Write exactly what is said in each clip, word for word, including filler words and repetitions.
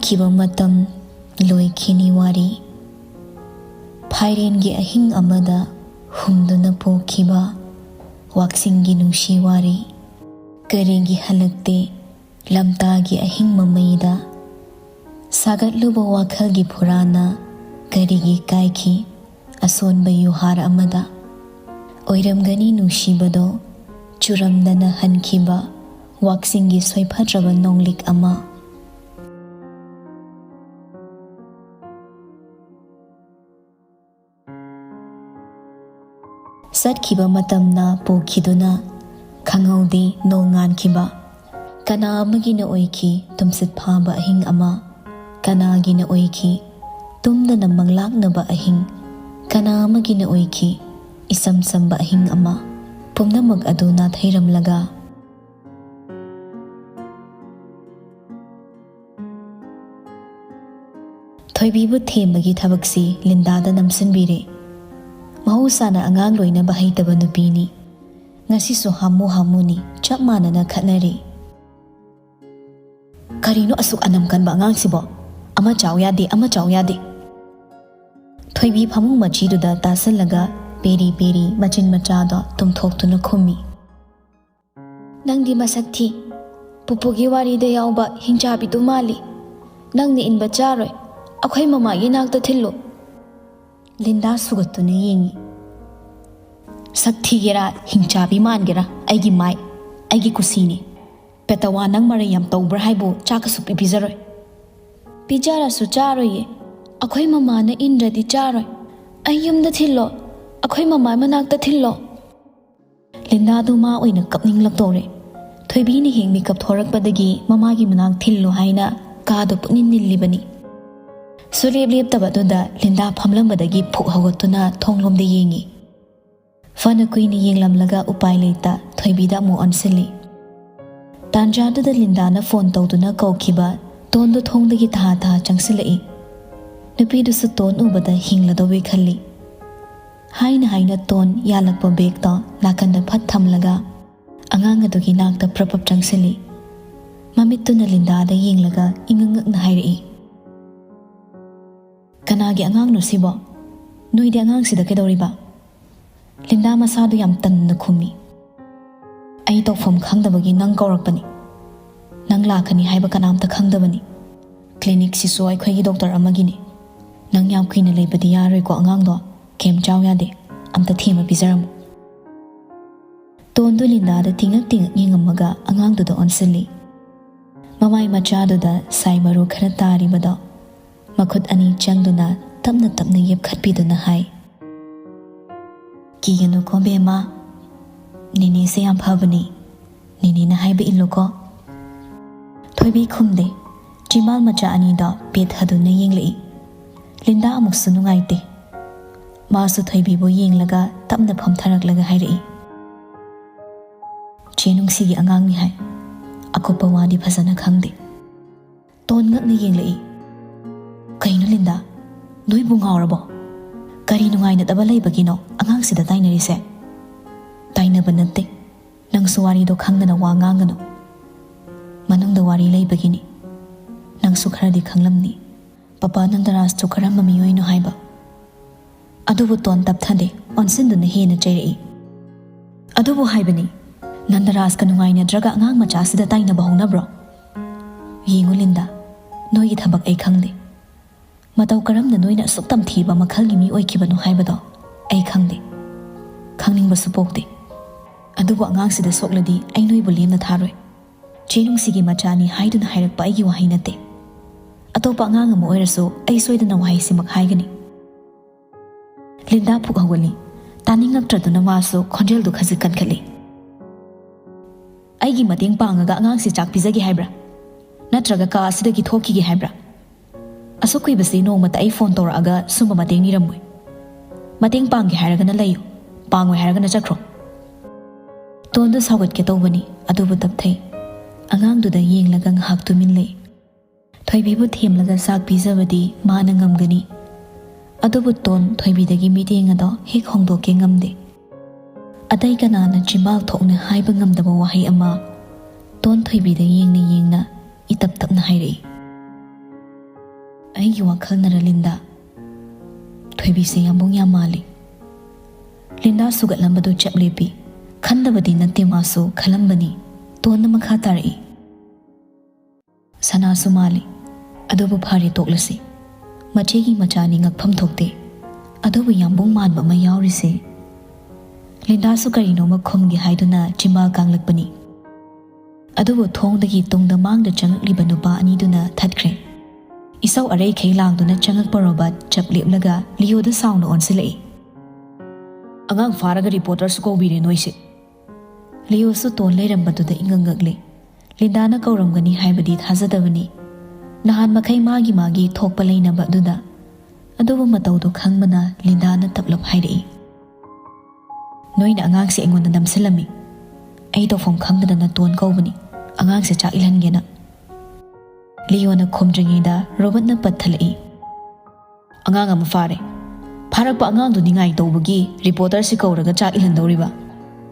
ꯆꯠꯈꯤꯕ ꯃꯇꯝ ꯂꯣꯏꯈꯤꯅꯤ ꯋꯥꯔꯤ꯫ ꯐꯥꯏꯔꯦꯟꯒꯤ ꯑꯍꯤꯡ ꯑꯃꯗ ꯍꯨꯝꯗꯨꯅ ꯄꯣꯛꯈꯤꯕ ꯋꯥꯛꯆꯤꯡꯒꯤ ꯅꯨꯡꯁꯤ ꯋꯥꯔꯤ꯫ ꯀꯔꯤꯒꯤ ꯍꯜꯂꯛꯇꯦ ꯂꯝꯇꯥꯒꯤ ꯑꯍꯤꯡ ꯃꯃꯩꯗ? ꯁꯥꯒꯠꯂꯨꯕ ꯋꯥꯈꯜꯒꯤ ꯐꯨꯔꯥꯅ ꯀꯔꯤꯒꯤ ꯀꯥꯏꯈꯤ ꯑꯁꯣꯟꯕ ꯌꯨꯍꯥꯔ ꯑꯃꯗ? ꯑꯣꯏꯔꯝꯒꯅꯤ ꯅꯨꯡꯁꯤꯕꯗꯣ ꯆꯨꯔꯝꯗꯅ ꯍꯟꯈꯤꯕ ꯋꯥꯛꯆꯤꯡꯒꯤ ꯁꯣꯏꯐꯗ꯭ꯔꯕ ꯅꯣꯡꯂꯤꯛ ꯑꯃ꯫ ꯆꯠꯈꯤꯕ ꯃꯇꯝꯅ ꯄꯨꯈꯤꯗꯨꯅ ꯈꯪꯍꯧꯗꯦ ꯅꯣꯡꯉꯥꯟꯈꯤꯕ꯫ ꯀꯅꯥ ꯑꯃꯒꯤꯅ ꯑꯣꯏꯈꯤ ꯇꯨꯝꯁꯤꯠ ꯐꯥꯕ ꯑꯍꯤꯡ ꯑꯃ, ꯀꯅꯥꯒꯤꯅ ꯑꯣꯏꯈꯤ ꯇꯨꯝꯗꯅ ꯃꯪꯂꯥꯛꯅꯕ ꯑꯍꯤꯡ, ꯀꯅꯥ ꯑꯃꯒꯤꯅ ꯑꯣꯏꯈꯤ ꯏꯆꯝ ꯆꯝꯕ ꯑꯍꯤꯡ ꯑꯃ꯫ ꯄꯨꯝꯅꯃꯛ ꯑꯗꯨ ꯅꯥꯊꯩꯔꯝꯂꯒ ꯊꯣꯏꯕꯤꯕꯨ ꯊꯦꯝꯕꯒꯤ ꯊꯕꯛꯁꯤ ꯂꯤꯟꯗꯥꯗ ꯅꯝꯁꯤꯟꯕꯤꯔꯦ꯫ ꯃꯍꯧꯁꯥꯅ ꯑꯉꯥꯡ ꯂꯣꯏꯅꯕ ꯍꯩꯇꯕ ꯅꯨꯄꯤꯅꯤ꯫ ꯉꯁꯤꯁꯨ ꯍꯥꯃꯨ ꯍꯥꯃꯨꯅꯤ, ꯆꯞ ꯃꯥꯟꯅꯅ ꯈꯠꯅꯔꯤ꯫ ꯀꯔꯤꯅꯣ ꯑꯁꯨꯛ ꯑꯅꯝ ꯀꯟꯕ ꯑꯉꯥꯡꯁꯤꯕꯣ? ꯑꯃ ꯆꯥꯎ ꯌꯥꯗꯦ, ꯑꯃ ꯆꯥꯎ ꯌꯥꯗꯦ꯫ ꯊꯣꯏꯕꯤ ꯐꯃꯨꯡ ꯃꯆꯤꯗꯨꯗ ꯇꯥꯁꯜꯂꯒ ꯄꯦꯔꯤ ꯄꯦꯔꯤ ꯃꯆꯤꯟ ꯃꯆꯥꯗꯣ ꯇꯨꯝꯊꯣꯛꯇꯨꯅ ꯈꯨꯝꯃꯤ꯫ ꯅꯪꯗꯤ ꯃꯁꯛ ꯊꯤ꯫ ꯄꯨꯄꯨꯒꯤ ꯋꯥꯔꯤꯗ ꯌꯥꯎꯕ ꯍꯤꯡꯆꯥꯕꯤꯗꯨ ꯃꯥꯜꯂꯤ꯫ ꯅꯪꯅ ꯏꯟꯕ ꯆꯥꯔꯣꯏ꯫ ꯑꯩꯈꯣꯏ ꯃꯃꯥꯒꯤ ꯅꯥꯛꯇ ꯊꯤꯜꯂꯨ꯫ ꯂꯤꯟꯗꯥ ꯁꯨꯒꯠꯇꯨꯅ ꯌꯦꯡꯉꯤ꯫ ꯁꯛ ꯊꯤꯒꯦꯔꯥ, ꯍꯤꯡꯆꯥꯕꯤ ꯃꯥꯟꯒꯦꯔꯥ, ꯑꯩꯒꯤ ꯃꯥꯏ, ꯑꯩꯒꯤ ꯀꯨꯁꯤꯅꯤ꯫ ꯄꯦꯇꯋꯥ, ꯅꯪ ꯃꯔꯩ ꯌꯥꯝ ꯇꯧꯕ꯭ꯔꯥ ꯍꯥꯏꯕꯨ? ꯆꯥꯛꯀꯁꯨ ꯄꯤꯕꯤꯖꯔꯣꯏ꯫ ꯄꯤꯖꯔꯁꯨ ꯆꯥꯔꯣꯏꯌꯦ꯫ ꯑꯩꯈꯣꯏ ꯃꯃꯥꯅ ꯏꯟꯗ꯭ꯔꯗꯤ ꯆꯥꯔꯣꯏ꯫ ꯑꯩ ꯌꯨꯝꯗ ꯊꯤꯜꯂꯣ꯫ ꯑꯩꯈꯣꯏ ꯃꯃꯥ ꯃꯅꯥꯛꯇ ꯊꯤꯜꯂꯣ꯫ ꯂꯤꯟꯗꯥꯗꯨ ꯃꯥ ꯑꯣꯏꯅ ꯀꯞꯅꯤꯡꯂꯛꯇꯧꯔꯦ꯫ ꯊꯣꯏꯕꯤꯅ ꯍꯦꯛ ꯃꯤꯀꯞ ꯊꯣꯔꯛꯄꯗꯒꯤ ꯃꯃꯥꯒꯤ ꯃꯅꯥꯛ ꯊꯤꯜꯂꯨ ꯍꯥꯏꯅ ꯀꯥꯗ ꯄꯨꯛꯅꯤꯡ ꯅꯤꯜꯂꯤꯕꯅꯤ꯫ ꯁꯨꯂꯦꯞ ꯂꯦꯞꯇꯕꯗꯨꯗ ꯂꯤꯟꯗꯥ ꯐꯝꯂꯝꯕꯗꯒꯤ ꯐꯨꯛ ꯍꯧꯒꯠꯇꯨꯅ ꯊꯣꯡꯂꯣꯝꯗ ꯌꯦꯡꯉꯤ꯫ ꯐꯅ ꯀꯨꯏꯅ ꯌꯦꯡꯂꯝꯂꯒ ꯎꯄꯥꯏ ꯂꯩꯇ ꯊꯣꯏꯕꯤꯗ ꯑꯃꯨꯛ ꯑꯣꯟꯁꯤꯜꯂꯤ꯫ ꯇꯥꯟꯖꯥꯗꯨꯗ ꯂꯤꯟꯗꯥꯅ ꯐꯣꯟ ꯇꯧꯗꯨꯅ ꯀꯧꯈꯤꯕ ꯇꯣꯟꯗꯣ ꯊꯣꯡꯗꯒꯤ ꯊꯥ ꯊꯥ ꯆꯪꯁꯤꯜꯂꯛꯏ꯫ ꯅꯨꯄꯤꯗꯨꯁꯨ ꯇꯣꯟ ꯎꯕꯗ ꯍꯤꯡꯂꯗꯧꯋꯦ ꯈꯜꯂꯤ꯫ ꯍꯥꯏꯅ ꯍꯥꯏꯅ ꯇꯣꯟ ꯌꯥꯜꯂꯛꯄ ꯕꯦꯒꯇꯣ ꯅꯥꯀꯟꯗ ꯐꯠ ꯊꯝꯂꯒ ꯑꯉꯥꯡ ꯑꯗꯨꯒꯤ ꯅꯥꯛꯇ ꯄ꯭ꯔꯞ ꯄ꯭ꯔꯞ ꯆꯪꯁꯤꯜꯂꯤ꯫ ꯃꯃꯤꯠꯇꯨꯅ ꯂꯤꯟꯗꯥꯗ ꯌꯦꯡꯂꯒ ꯏꯉꯛ ꯉꯛꯅ ꯍꯥꯏꯔꯛꯏ, "ꯀꯅꯥꯒꯤ ꯑꯉꯥꯡꯅꯣ ꯁꯤꯕꯣ? ꯅꯣꯏꯗꯤ ꯑꯉꯥꯡꯁꯤꯗ ꯀꯩꯗꯧꯔꯤꯕ?" ꯂꯤꯟꯗꯥ ꯃꯁꯥꯗꯨ ꯌꯥꯝ ꯇꯟꯅ ꯈꯨꯝꯃꯤ, "ꯑꯩ ꯇꯧꯐꯝ ꯈꯪꯗꯕꯒꯤ ꯅꯪ ꯀꯧꯔꯛꯄꯅꯤ꯫ ꯅꯪ ꯂꯥꯛꯀꯅꯤ ꯍꯥꯏꯕ ꯀꯅꯥꯝꯇ ꯈꯪꯗꯕꯅꯤ꯫ ꯀ꯭ꯂꯤꯅꯤꯛꯁꯤꯁꯨ ꯑꯩꯈꯣꯏꯒꯤ ꯗꯣꯛꯇꯔ ꯑꯃꯒꯤꯅꯤ꯫ ꯅꯪ ꯌꯥꯝ ꯀꯨꯏꯅ ꯂꯩꯕꯗꯤ ꯌꯥꯔꯣꯏꯀꯣ ꯑꯉꯥꯡꯗꯣ꯫ ꯀꯦꯝ ꯆꯥꯎ ꯌꯥꯗꯦ꯫ ꯑꯝꯇ ꯊꯦꯝꯃ ꯄꯤꯖꯔꯝꯃꯨ꯫" ꯇꯣꯟꯗꯨ ꯂꯤꯟꯗꯥꯗ ꯇꯤꯡꯉꯛ ꯇꯤꯡꯉꯛ ꯌꯦꯡꯉꯝꯃꯒ ꯑꯉꯥꯡꯗꯨꯗ ꯑꯣꯟꯁꯤꯜꯂꯤ꯫ ꯃꯃꯥꯏ ꯃꯆꯥꯗꯨꯗ ꯁꯥꯏ ꯃꯔꯨ ꯈꯔ ꯇꯥꯔꯤꯕꯗꯣ ꯃꯈꯨꯠ ꯑꯅꯤ ꯆꯪꯗꯨꯅ ꯇꯞꯅ ꯇꯞꯅ ꯌꯦꯞꯈꯠꯄꯤꯗꯨꯅ ꯍꯥꯏ, "ꯀꯤꯒꯅꯨꯀꯣ ꯕꯦꯝꯃ, ꯅꯦꯅꯦꯁꯦ ꯌꯥꯝ ꯐꯕꯅꯤ꯫ ꯅꯦꯅꯦꯅ ꯍꯥꯏꯕ ꯏꯜꯂꯨꯀꯣ꯫" ꯊꯣꯏꯕꯤ ꯈꯨꯝꯗꯦ꯫ ꯆꯤꯝꯕꯥꯜ ꯃꯆꯥ ꯑꯅꯤꯗꯣ ꯄꯦꯠꯊꯗꯨꯅ ꯌꯦꯡꯂꯛꯏ꯫ ꯂꯤꯟꯗꯥ ꯑꯃꯨꯛꯁꯨ ꯅꯨꯡꯉꯥꯏꯇꯦ꯫ ꯃꯥꯁꯨ ꯊꯣꯏꯕꯤꯕꯨ ꯌꯦꯡꯂꯒ ꯇꯞꯅ ꯐꯝꯊꯔꯛꯂꯒ ꯍꯥꯏꯔꯛꯏ, "ꯆꯦ ꯅꯨꯡꯁꯤꯒꯤ ꯑꯉꯥꯡꯅꯤ ꯍꯥꯏ꯫ ꯑꯀꯨꯞꯄ ꯋꯥꯗꯤ ꯐꯖꯅ ꯈꯪꯗꯦ꯫" ꯇꯣꯟ ꯉꯛꯅ ꯌꯦꯡꯂꯛꯏ꯫ "ꯀꯩꯅꯣ ꯂꯤꯟꯗꯥ, ꯅꯣꯏꯕꯨ ꯉꯥꯎꯔꯕꯣ? ꯀꯔꯤ ꯅꯨꯡꯉꯥꯏꯅꯗꯕ ꯂꯩꯕꯒꯤꯅꯣ ꯑꯉꯥꯡꯁꯤꯗ ꯇꯥꯏꯅꯔꯤꯁꯦ?" "ꯇꯥꯏꯅꯕ ꯅꯠꯇꯦ꯫ ꯅꯪꯁꯨ ꯋꯥꯔꯤꯗꯣ ꯈꯪꯗꯅ ꯋꯥ ꯉꯥꯡꯒꯅꯨ꯫ ꯃꯅꯨꯡꯗ ꯋꯥꯔꯤ ꯂꯩꯕꯒꯤꯅꯤ꯫ ꯅꯪꯁꯨ ꯈꯔꯗꯤ ꯈꯪꯂꯝꯅꯤ꯫ ꯄꯄꯥ ꯅꯟꯗꯔꯥꯖꯇꯨ ꯀꯔꯝꯕ ꯃꯤꯑꯣꯏꯅꯣ ꯍꯥꯏꯕ꯫" ꯑꯗꯨꯕꯨ ꯇꯣꯟ ꯇꯞꯊꯗꯦ, ꯑꯣꯟꯁꯤꯟꯗꯨꯅ ꯍꯦꯟꯅ ꯆꯩꯔꯛꯏ꯫ "ꯑꯗꯨꯕꯨ ꯍꯥꯏꯕꯅꯤ, ꯅꯟꯗꯔꯥꯖꯀ ꯅꯨꯡꯉꯥꯏꯅꯗ꯭ꯔꯒ ꯑꯉꯥꯡ ꯃꯆꯥꯁꯤꯗ ꯇꯥꯏꯅꯕ ꯍꯧꯅꯕ꯭ꯔꯣ? ꯌꯦꯡꯉꯨ ꯂꯤꯟꯗꯥ, ꯅꯣꯏꯒꯤ ꯊꯕꯛ ꯑꯩ ꯈꯪꯗꯦ꯫ ꯃꯇꯧ ꯀꯔꯝꯅ ꯅꯣꯏꯅ ꯑꯁꯨꯛ ꯇꯝꯊꯤꯕ ꯃꯈꯜꯒꯤ ꯃꯤ ꯑꯣꯏꯈꯤꯕꯅꯣ ꯍꯥꯏꯕꯗꯣ ꯑꯩ ꯈꯪꯗꯦ꯫ ꯈꯪꯅꯤꯡꯕꯁꯨ ꯄꯣꯛꯇꯦ꯫ ꯑꯗꯨꯕꯨ ꯑꯉꯥꯡꯁꯤꯗ ꯁꯣꯛꯂꯗꯤ ꯑꯩ ꯅꯣꯏꯕꯨ ꯂꯦꯝꯅ ꯊꯥꯔꯣꯏ꯫ ꯆꯦ ꯅꯨꯡꯁꯤꯒꯤ ꯃꯆꯥꯅꯤ ꯍꯥꯏꯗꯨꯅ ꯍꯥꯏꯔꯛꯄ ꯑꯩꯒꯤ ꯋꯥꯍꯩ ꯅꯠꯇꯦ꯫ ꯑꯇꯣꯞꯄ ꯑꯉꯥꯡ ꯑꯃ ꯑꯣꯏꯔꯁꯨ ꯑꯩ ꯁꯣꯏꯗꯅ ꯋꯥꯍꯩꯁꯤꯃꯛ ꯍꯥꯏꯒꯅꯤ꯫" ꯂꯤꯟꯗꯥ ꯐꯨꯛ ꯍꯧꯒꯠꯂꯤ꯫ ꯇꯥꯅꯤꯡꯉꯛꯇ꯭ꯔꯗꯨꯅ ꯃꯥꯁꯨ ꯈꯣꯟꯖꯦꯜꯗꯨ ꯈꯖꯤꯛ ꯀꯟꯈꯠꯂꯤ꯫ "ꯑꯩꯒꯤ ꯃꯇꯦꯡ ꯄꯥꯡꯉꯒ ꯑꯉꯥꯡꯁꯤ ꯆꯥꯛ ꯄꯤꯖꯒꯦ ꯍꯥꯏꯕ꯭ꯔꯥ? ꯅꯠꯇ꯭ꯔꯒ ꯀꯥ ꯑꯁꯤꯗꯒꯤ ꯊꯣꯛꯈꯤꯒꯦ ꯍꯥꯏꯕ꯭ꯔꯥ? ꯑꯁꯨꯛ ꯀꯨꯏꯕꯁꯤ ꯅꯣꯡꯃꯇ ꯑꯩ ꯐꯣꯟ ꯇꯧꯔꯛꯑꯒ ꯁꯨꯝꯕ ꯃꯇꯦꯡ ꯅꯤꯔꯝꯃꯣꯏ꯫ ꯃꯇꯦꯡ ꯄꯥꯡꯒꯦ ꯍꯥꯏꯔꯒꯅ ꯂꯩꯌꯨ, ꯄꯥꯡꯉꯣꯏ ꯍꯥꯏꯔꯒꯅ ꯆꯠꯈ꯭ꯔꯣ꯫" ꯇꯣꯟꯗꯨ ꯁꯥꯎꯒꯠꯀꯦ ꯇꯧꯕꯅꯤ, ꯑꯗꯨꯕꯨ ꯇꯞꯊꯩ꯫ ꯑꯉꯥꯡꯗꯨꯗ ꯌꯦꯡꯂꯒ ꯉꯥꯏꯍꯥꯛ ꯇꯨꯃꯤꯟ ꯂꯩ꯫ ꯊꯣꯏꯕꯤꯕꯨ ꯊꯦꯝꯂꯒ ꯆꯥꯛ ꯄꯤꯖꯕꯗꯤ ꯃꯥꯅ ꯉꯝꯒꯅꯤ꯫ ꯑꯗꯨꯕꯨ ꯇꯣꯟ ꯊꯣꯏꯕꯤꯗꯒꯤ ꯃꯤꯠꯌꯦꯡ ꯑꯗꯣ ꯍꯦꯛ ꯍꯣꯡꯗꯣꯛꯀꯦ ꯉꯝꯗꯦ꯫ ꯑꯇꯩ ꯀꯅꯥꯅ ꯆꯤꯝꯕꯥꯜ ꯊꯣꯛꯅ ꯍꯥꯏꯕ ꯉꯝꯗꯕ ꯋꯥꯍꯩ ꯑꯃ ꯇꯣꯟ ꯊꯣꯏꯕꯤꯗ ꯌꯦꯡꯅ ꯌꯦꯡꯅ ꯏꯇꯞ ꯇꯞꯅ ꯍꯥꯏꯔꯛꯏ꯫ "ꯑꯩꯒꯤ ꯋꯥꯈꯜꯅꯔ ꯂꯤꯟꯗꯥ, ꯊꯣꯏꯕꯤꯁꯦ ꯌꯥꯝꯕꯨꯡ ꯌꯥꯝ ꯃꯥꯜꯂꯤ꯫" ꯂꯤꯟꯗꯥ ꯁꯨꯒꯠꯂꯝꯕꯗꯨ ꯆꯞ ꯂꯦꯞꯄꯤ꯫ ꯈꯟꯗꯕꯗꯤ ꯅꯠꯇꯦ, ꯃꯥꯁꯨ ꯈꯜꯂꯝꯕꯅꯤ꯫ ꯇꯣꯟꯅ ꯃꯈꯥ ꯇꯥꯔꯛꯏ꯫ "ꯁꯅꯥꯁꯨ ꯃꯥꯜꯂꯤ꯫ ꯑꯗꯨꯕꯨ ꯐꯔꯦ, ꯇꯣꯛꯂꯁꯤ꯫ ꯃꯆꯦꯒꯤ ꯃꯆꯥꯅꯤ, ꯉꯛꯐꯝ ꯊꯣꯛꯇꯦ꯫ ꯑꯗꯨꯕꯨ ꯌꯥꯝꯕꯨꯡ ꯃꯥꯟꯕ ꯑꯃ ꯌꯥꯎꯔꯤꯁꯦ꯫" ꯂꯤꯟꯗꯥꯁꯨ ꯀꯔꯤꯅꯣꯃ ꯈꯨꯝꯒꯦ ꯍꯥꯏꯗꯨꯅ ꯆꯤꯝꯕꯥꯜ ꯀꯥꯡꯂꯛꯄꯅꯤ꯫ ꯑꯗꯨꯕꯨ ꯊꯣꯡꯗꯒꯤ ꯇꯨꯡꯗ ꯃꯥꯡꯗ ꯆꯪꯂꯛꯂꯤꯕ ꯅꯨꯄꯥ ꯑꯅꯤꯗꯨꯅ ꯊꯠꯈ꯭ꯔꯦ꯫ ꯏꯁꯧ ꯑꯔꯩꯈꯩ ꯂꯥꯡꯗꯨꯅ ꯆꯪꯂꯛꯄ ꯔꯣꯕꯥꯔꯠ ꯆꯞ ꯂꯦꯞꯂꯒ ꯂꯤꯌꯣꯗ ꯁꯥꯎꯅ ꯑꯣꯟꯁꯤꯜꯂꯛꯏ꯫ "ꯑꯉꯥꯡ ꯐꯥꯔꯒ ꯔꯤꯄꯣꯔꯇꯔꯁꯨ ꯀꯧꯕꯤꯔꯦ ꯅꯣꯏꯁꯦ꯫" ꯂꯤꯌꯣꯁꯨ ꯇꯣꯟ ꯂꯩꯔꯝꯕꯗꯨꯗ ꯏꯉꯛ ꯉꯛꯂꯦ꯫ ꯂꯤꯟꯗꯥꯅ ꯀꯧꯔꯝꯒꯅꯤ ꯍꯥꯏꯕꯗꯤ ꯊꯥꯖꯗꯕꯅꯤ꯫ ꯅꯍꯥꯟ ꯃꯈꯩ ꯃꯥꯒꯤ ꯃꯥꯒꯤ ꯊꯣꯛꯄ ꯂꯩꯅꯕ ꯑꯗꯨꯗ꯫ ꯑꯗꯨꯕꯨ ꯃꯇꯧꯗꯨ ꯈꯪꯕꯅ ꯂꯤꯟꯗꯥꯅ ꯇꯞꯂꯞ ꯍꯥꯏꯔꯛꯏ꯫ "ꯅꯣꯏꯅ ꯑꯉꯥꯡꯁꯦ ꯑꯩꯉꯣꯟꯗ ꯅꯝꯁꯤꯜꯂꯝꯃꯤ꯫ ꯑꯩ ꯇꯧꯐꯝ ꯈꯪꯗꯗꯅ ꯇꯣꯟ ꯀꯧꯕꯅꯤ, ꯑꯉꯥꯡꯁꯦ ꯆꯥꯛ ꯏꯜꯍꯟꯒꯦꯅ꯫" ꯂꯤꯌꯣꯅ ꯈꯨꯝꯗ꯭ꯔꯤꯉꯩꯗ ꯔꯣꯕꯔꯠꯅ ꯄꯠꯊꯠꯂꯛꯏ꯫ "ꯑꯉꯥꯡ ꯑꯃ ꯐꯥꯔꯦ꯫ ꯐꯥꯔꯛꯄ ꯑꯉꯥꯡꯗꯨ ꯅꯤꯡꯉꯥꯏ ꯇꯧꯕꯒꯤ ꯔꯤꯄꯣꯔꯇꯔꯁꯤ ꯀꯧꯔꯒ ꯆꯥꯛ ꯏꯜꯍꯟꯗꯧꯔꯤꯕ꯫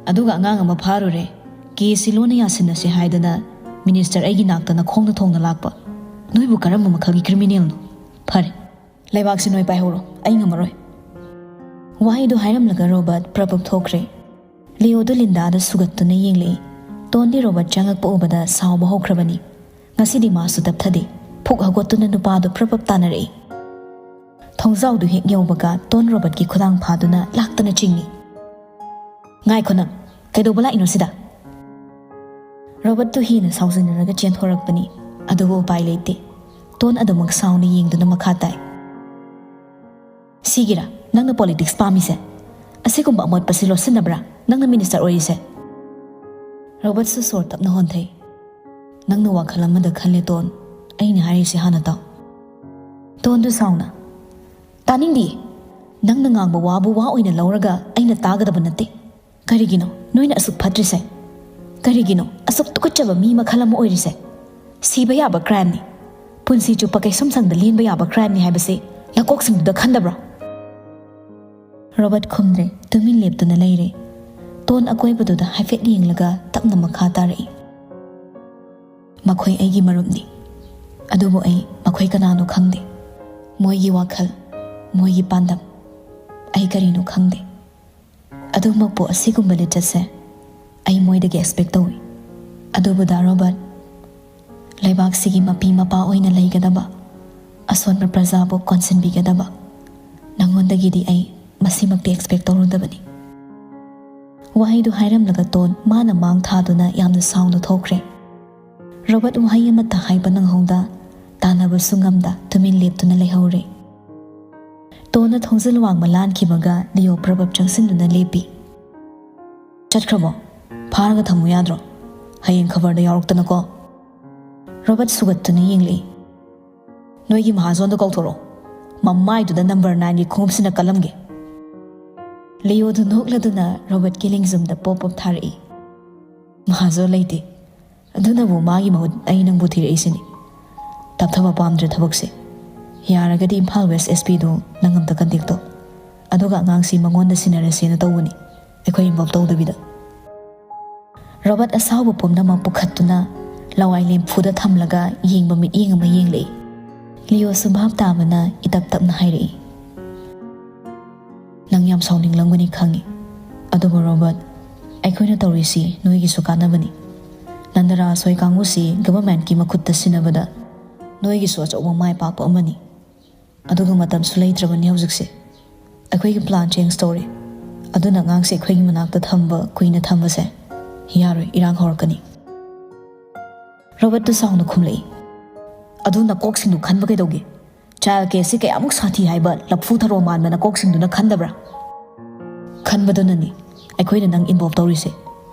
ꯑꯗꯨꯒ ꯑꯉꯥꯡ ꯑꯃ ꯐꯥꯔꯨꯔꯦ, ꯀꯦꯁꯁꯤ ꯂꯣꯟꯅ ꯌꯥꯁꯤꯟꯅꯁꯦ ꯍꯥꯏꯗꯅ ꯃꯤꯅꯤꯁꯇꯔ ꯑꯩꯒꯤ ꯅꯥꯛꯇ ꯅꯈꯣꯡꯅ ꯊꯣꯡꯅ ꯂꯥꯛꯄ꯫ ꯅꯣꯏꯕꯨ ꯀꯔꯝꯕ ꯃꯈꯜꯒꯤ ꯀ꯭ꯔꯤꯃꯤꯅꯦꯜꯅꯣ? ꯐꯔꯦ, ꯂꯩꯕꯥꯛꯁꯤ ꯅꯣꯏ ꯄꯥꯏꯍꯧꯔꯣ, ꯑꯩ ꯉꯝꯃꯔꯣꯏ꯫" ꯋꯥꯍꯩꯗꯨ ꯍꯥꯏꯔꯝꯂꯒ ꯔꯣꯕꯔꯠ ꯄ꯭ꯔꯞ ꯄ꯭ꯔꯞ ꯊꯣꯛꯈ꯭ꯔꯦ꯫ ꯂꯤꯌꯣꯗꯨ ꯂꯤꯟꯗꯥꯗ ꯁꯨꯒꯠꯇꯨꯅ ꯌꯦꯡꯂꯛꯏ꯫ ꯇꯣꯟꯗꯤ ꯔꯣꯕꯔꯠ ꯆꯪꯉꯛꯄ ꯎꯕꯗ ꯁꯥꯎꯕ ꯍꯧꯈ꯭ꯔꯕꯅꯤ꯫ ꯉꯁꯤꯗꯤ ꯃꯥꯁꯨ ꯇꯞꯊꯗꯦ꯫ ꯐꯨꯛ ꯍꯧꯒꯠꯇꯨꯅ ꯅꯨꯄꯥꯗꯨ ꯄ꯭ꯔꯞ ꯄ꯭ꯔꯞ ꯇꯥꯟꯅꯔꯛꯏ꯫ ꯊꯣꯡꯖꯥꯎꯗꯨ ꯍꯦꯛ ꯌꯧꯕꯒ ꯇꯣꯟ ꯔꯣꯕꯔꯠꯀꯤ ꯈꯨꯗꯥꯡ ꯐꯥꯗꯨꯅ ꯂꯥꯛꯇꯅ ꯆꯤꯡꯏ꯫ "ꯉꯥꯏꯈꯣ ꯅꯪ, ꯀꯩꯗꯧꯕ ꯂꯥꯛꯏꯅꯣ ꯁꯤꯗ?" ꯔꯣꯕꯔꯠꯇꯨ ꯍꯦꯟꯅ ꯁꯥꯎꯖꯤꯟꯅꯔꯒ ꯆꯦꯟꯊꯣꯔꯛꯄꯅꯤ꯫ ꯑꯗꯨꯕꯨ ꯎꯄꯥꯏ ꯂꯩꯇꯦ꯫ ꯇꯣꯟ ꯑꯗꯨꯃꯛ ꯁꯥꯎꯅ ꯌꯦꯡꯗꯨꯅ ꯃꯈꯥ ꯇꯥꯏ꯫ "ꯁꯤꯒꯤꯔꯥ ꯅꯪꯅ ꯄꯣꯂꯤꯇꯤꯛꯁ ꯄꯥꯝꯃꯤꯁꯦ? ꯑꯁꯤꯒꯨꯝꯕ ꯑꯃꯣꯠꯄꯁꯤ ꯂꯣꯠꯁꯤꯟꯅꯕ꯭ꯔꯥ ꯅꯪꯅ ꯃꯤꯅꯤꯁꯇꯔ ꯑꯣꯏꯔꯤꯁꯦ?" ꯔꯣꯕꯔꯠꯁꯨ ꯁꯣꯔ ꯇꯞꯅ ꯍꯣꯟꯊꯩ꯫ "ꯅꯪꯅ ꯋꯥꯈꯜ ꯑꯃꯗ ꯈꯜꯂꯦ ꯇꯣꯟ, ꯑꯩꯅ ꯍꯥꯏꯔꯤꯁꯦ ꯍꯥꯟꯅ ꯇꯥꯎ꯫" ꯇꯣꯟꯗꯨ ꯁꯥꯎꯅ, "ꯇꯥꯅꯤꯡꯗꯤꯌꯦ꯫ ꯅꯪꯅ ꯉꯥꯡꯕ ꯋꯥꯕꯨ ꯋꯥ ꯑꯣꯏꯅ ꯂꯧꯔꯒ ꯑꯩꯅ ꯇꯥꯒꯗꯕ ꯅꯠꯇꯦ꯫ ꯀꯔꯤꯒꯤꯅꯣ ꯅꯣꯏꯅ ꯑꯁꯨꯛ ꯐꯠꯇ꯭ꯔꯤꯁꯦ? ꯀꯔꯤꯒꯤꯅꯣ ꯑꯁꯨꯛ ꯇꯨꯀꯠꯆꯕ ꯃꯤ ꯃꯈꯜ ꯑꯃ ꯑꯣꯏꯔꯤꯁꯦ? ꯁꯤꯕ ꯌꯥꯕ ꯀ꯭ꯔꯥꯏꯝꯅꯤ꯫ ꯄꯨꯟꯁꯤ ꯆꯨꯞꯄ ꯀꯩꯁꯨꯝꯁꯪꯗ ꯂꯦꯟꯕ ꯌꯥꯕ ꯀ꯭ꯔꯥꯏꯝꯅꯤ ꯍꯥꯏꯕꯁꯤ ꯅꯀꯣꯛꯁꯤꯡꯗꯨꯗ ꯈꯟꯗꯕ꯭ꯔꯣ?" ꯔꯣꯕꯔꯠ ꯈꯨꯝꯗ꯭ꯔꯦ, ꯇꯨꯃꯤꯟ ꯂꯦꯞꯇꯨꯅ ꯂꯩꯔꯦ꯫ ꯇꯣꯟ ꯑꯀꯣꯏꯕꯗꯨꯗ ꯍꯥꯏꯐꯦꯠ ꯌꯦꯡꯂꯒ ꯇꯞꯅ ꯃꯈꯥ ꯇꯥꯔꯛꯏ꯫ ꯃꯈꯣꯏ ꯑꯩꯒꯤ ꯃꯔꯨꯞꯅꯤ, ꯑꯗꯨꯕꯨ ꯑꯩ ꯃꯈꯣꯏ ꯀꯅꯥꯅꯣ ꯈꯪꯗꯦ꯫ ꯃꯣꯏꯒꯤ ꯋꯥꯈꯜ, ꯃꯣꯏꯒꯤ ꯄꯥꯟꯗꯝ, ꯑꯩ ꯀꯔꯤꯅꯣ ꯈꯪꯗꯦ꯫ ꯑꯗꯨꯃꯛꯄꯨ ꯑꯁꯤꯒꯨꯝꯕ ꯂꯤꯆꯠꯁꯦ ꯑꯩ ꯃꯣꯏꯗꯒꯤ ꯑꯦꯛꯁꯄꯦꯛ ꯇꯧꯏ꯫ ꯑꯗꯨꯕꯨ ꯗꯥ ꯔꯣꯕꯔꯠ, ꯂꯩꯕꯥꯛꯁꯤꯒꯤ ꯃꯄꯤ ꯃꯄꯥ ꯑꯣꯏꯅ ꯂꯩꯒꯗꯕ, ꯑꯁꯣꯟꯕ ꯄ꯭ꯔꯖꯥꯕꯨ ꯀꯣꯟꯁꯤꯟꯕꯤꯒꯗꯕ, ꯅꯉꯣꯟꯗꯒꯤꯗꯤ ꯑꯩ ꯃꯁꯤꯃꯛꯇꯤ ꯑꯦꯛꯁꯄꯦꯛ ꯇꯧꯔꯨꯗꯕꯅꯤ꯫ ꯋꯥꯍꯩꯗꯨ ꯍꯥꯏꯔꯝꯂꯒ ꯇꯣꯟ ꯃꯥꯅ ꯃꯥꯡ ꯊꯥꯗꯨꯅ ꯌꯥꯝꯅ ꯁꯥꯎꯅ ꯊꯣꯛꯈ꯭ꯔꯦ꯫ ꯔꯣꯕꯔꯠ ꯋꯥꯍꯩ ꯑꯃꯠꯇ ꯍꯥꯏꯕ ꯅꯪꯍꯧꯗ, ꯇꯥꯟꯅꯕꯁꯨ ꯉꯝꯗ ꯇꯨꯃꯤꯟ ꯂꯦꯞꯇꯨꯅ ꯂꯩꯍꯧꯔꯦ꯫ ꯇꯣꯟꯅ ꯊꯣꯡꯖꯤꯜ ꯋꯥꯡꯃ ꯂꯥꯟꯈꯤꯕꯒ ꯂꯤꯑꯣ ꯄ꯭ꯔꯕꯞ ꯆꯪꯁꯤꯟꯗꯨꯅ ꯂꯦꯞꯄꯤ꯫ "ꯆꯠꯈ꯭ꯔꯕꯣ? ꯐꯥꯔꯒ ꯊꯝꯃꯨ ꯌꯥꯗ꯭ꯔꯣ? ꯍꯌꯦꯡ ꯈꯕꯔꯗ ꯌꯥꯎꯔꯛꯇꯅꯀꯣ꯫" ꯔꯣꯕꯔꯠ ꯁꯨꯒꯠꯇꯨꯅ ꯌꯦꯡꯂꯛꯏ꯫ "ꯅꯣꯏꯒꯤ ꯃꯍꯥꯖꯣꯟꯗꯣ ꯀꯧꯊꯣꯔꯛꯑꯣ꯫ ꯃꯃꯥꯏꯗꯨꯗ ꯅꯝꯕꯔ ꯅꯥꯏꯟꯒꯤ ꯈꯣꯡꯎꯞꯁꯤꯅ ꯀꯜꯂꯝꯒꯦ꯫" ꯂꯤꯑꯣꯗꯨ ꯅꯣꯛꯂꯗꯨꯅ ꯔꯣꯕꯔꯠꯀꯤ ꯂꯦꯡꯖꯨꯝꯗ ꯄꯣꯞ ꯄꯣꯞ ꯊꯥꯔꯛꯏ꯫ "ꯃꯍꯥꯖꯣꯟ ꯂꯩꯇꯦ꯫ ꯑꯗꯨꯅꯕꯨ ꯃꯥꯒꯤ ꯃꯍꯨꯠ ꯑꯩ ꯅꯪꯕꯨ ꯊꯤꯔꯛꯏꯁꯤꯅꯤ꯫ ꯇꯞꯊꯕ ꯄꯥꯝꯗ꯭ꯔꯦ ꯊꯕꯛꯁꯦ꯫ ꯌꯥꯔꯒꯗꯤ ꯏꯝꯐꯥꯜ ꯋꯦꯁ ꯑꯦꯁ ꯄꯤꯗꯨ ꯅꯪ ꯑꯝꯇ ꯀꯟꯇꯦꯛ ꯇꯧ꯫ ꯑꯗꯨꯒ ꯑꯉꯥꯡꯁꯤ ꯃꯉꯣꯟꯗ ꯁꯤꯟꯅꯔꯁꯦꯅ ꯇꯧꯕꯅꯤ꯫ ꯑꯩꯈꯣꯏ ꯏꯟꯚꯣꯜꯕ ꯇꯧꯗꯕꯤꯗ꯫" ꯔꯣꯕꯔꯠ ꯑꯁꯥꯎꯕ ꯄꯨꯝꯅꯃꯛ ꯄꯨꯈꯠꯇꯨꯅ ꯂꯋꯥꯏ ꯂꯦꯝꯐꯨꯗ ꯊꯝꯂꯒ ꯌꯦꯡꯕ ꯃꯤꯠꯌꯦꯡ ꯑꯃ ꯌꯦꯡꯂꯛꯏ꯫ ꯂꯤꯑꯣꯁꯨ ꯚꯥꯞ ꯇꯥꯕꯅ ꯏꯇꯞ ꯇꯞꯅ ꯍꯥꯏꯔꯛꯏ꯫ "ꯅꯪ ꯌꯥꯝ ꯁꯥꯎꯅꯤꯡꯂꯝꯒꯅꯤ ꯈꯪꯏ꯫ ꯑꯗꯨꯕꯨ ꯔꯣꯕꯔꯠ, ꯑꯩꯈꯣꯏꯅ ꯇꯧꯔꯤꯁꯤ ꯅꯣꯏꯒꯤꯁꯨ ꯀꯥꯟꯅꯕꯅꯤ꯫ ꯅꯟꯗꯔꯥꯁ ꯍꯣꯏ ꯀꯥꯡꯕꯨꯁꯤ ꯒꯚꯔꯟꯃꯦꯟꯠꯀꯤ ꯃꯈꯨꯠꯇ ꯁꯤꯟꯅꯕꯗ ꯅꯣꯏꯒꯤꯁꯨ ꯑꯆꯧꯕ ꯃꯥꯏ ꯄꯥꯛꯄ ꯑꯃꯅꯤ꯫ ꯑꯗꯨꯒ ꯃꯇꯝꯁꯨ ꯂꯩꯇ꯭ꯔꯕꯅꯤ ꯍꯧꯖꯤꯛꯁꯦ꯫ ꯑꯩꯈꯣꯏꯒꯤ ꯄ꯭ꯂꯥꯟ ꯆꯦꯟꯖ ꯇꯧꯔꯦ꯫ ꯑꯗꯨꯅ ꯑꯉꯥꯡꯁꯦ ꯑꯩꯈꯣꯏꯒꯤ ꯃꯅꯥꯛꯇ ꯊꯝꯕ, ꯀꯨꯏꯅ ꯊꯝꯕꯁꯦ ꯌꯥꯔꯣꯏ, ꯏꯔꯥꯡ ꯍꯧꯔꯛꯀꯅꯤ꯫" ꯔꯣꯕꯔꯠꯇꯨ ꯁꯥꯎꯅ ꯈꯨꯝꯂꯛꯏ꯫ "ꯑꯗꯨ ꯅꯀꯣꯛꯁꯤꯡꯗꯨ ꯈꯟꯕ ꯀꯩꯗꯧꯒꯦ? ꯆꯥꯏꯜ ꯀꯦꯁꯁꯤ ꯀꯌꯥꯃꯨꯛ ꯁꯥꯊꯤ ꯍꯥꯏꯕ ꯂꯐꯨ ꯊꯔꯣ ꯃꯥꯟꯕ ꯅꯀꯣꯛꯁꯤꯡꯗꯨꯅ ꯈꯟꯗꯕ꯭ꯔꯥ? ꯈꯟꯕꯗꯨꯅꯅꯤ ꯑꯩꯈꯣꯏꯅ ꯅꯪ ꯏꯟꯚꯣꯜꯕ ꯇꯧꯔꯤꯁꯦ꯫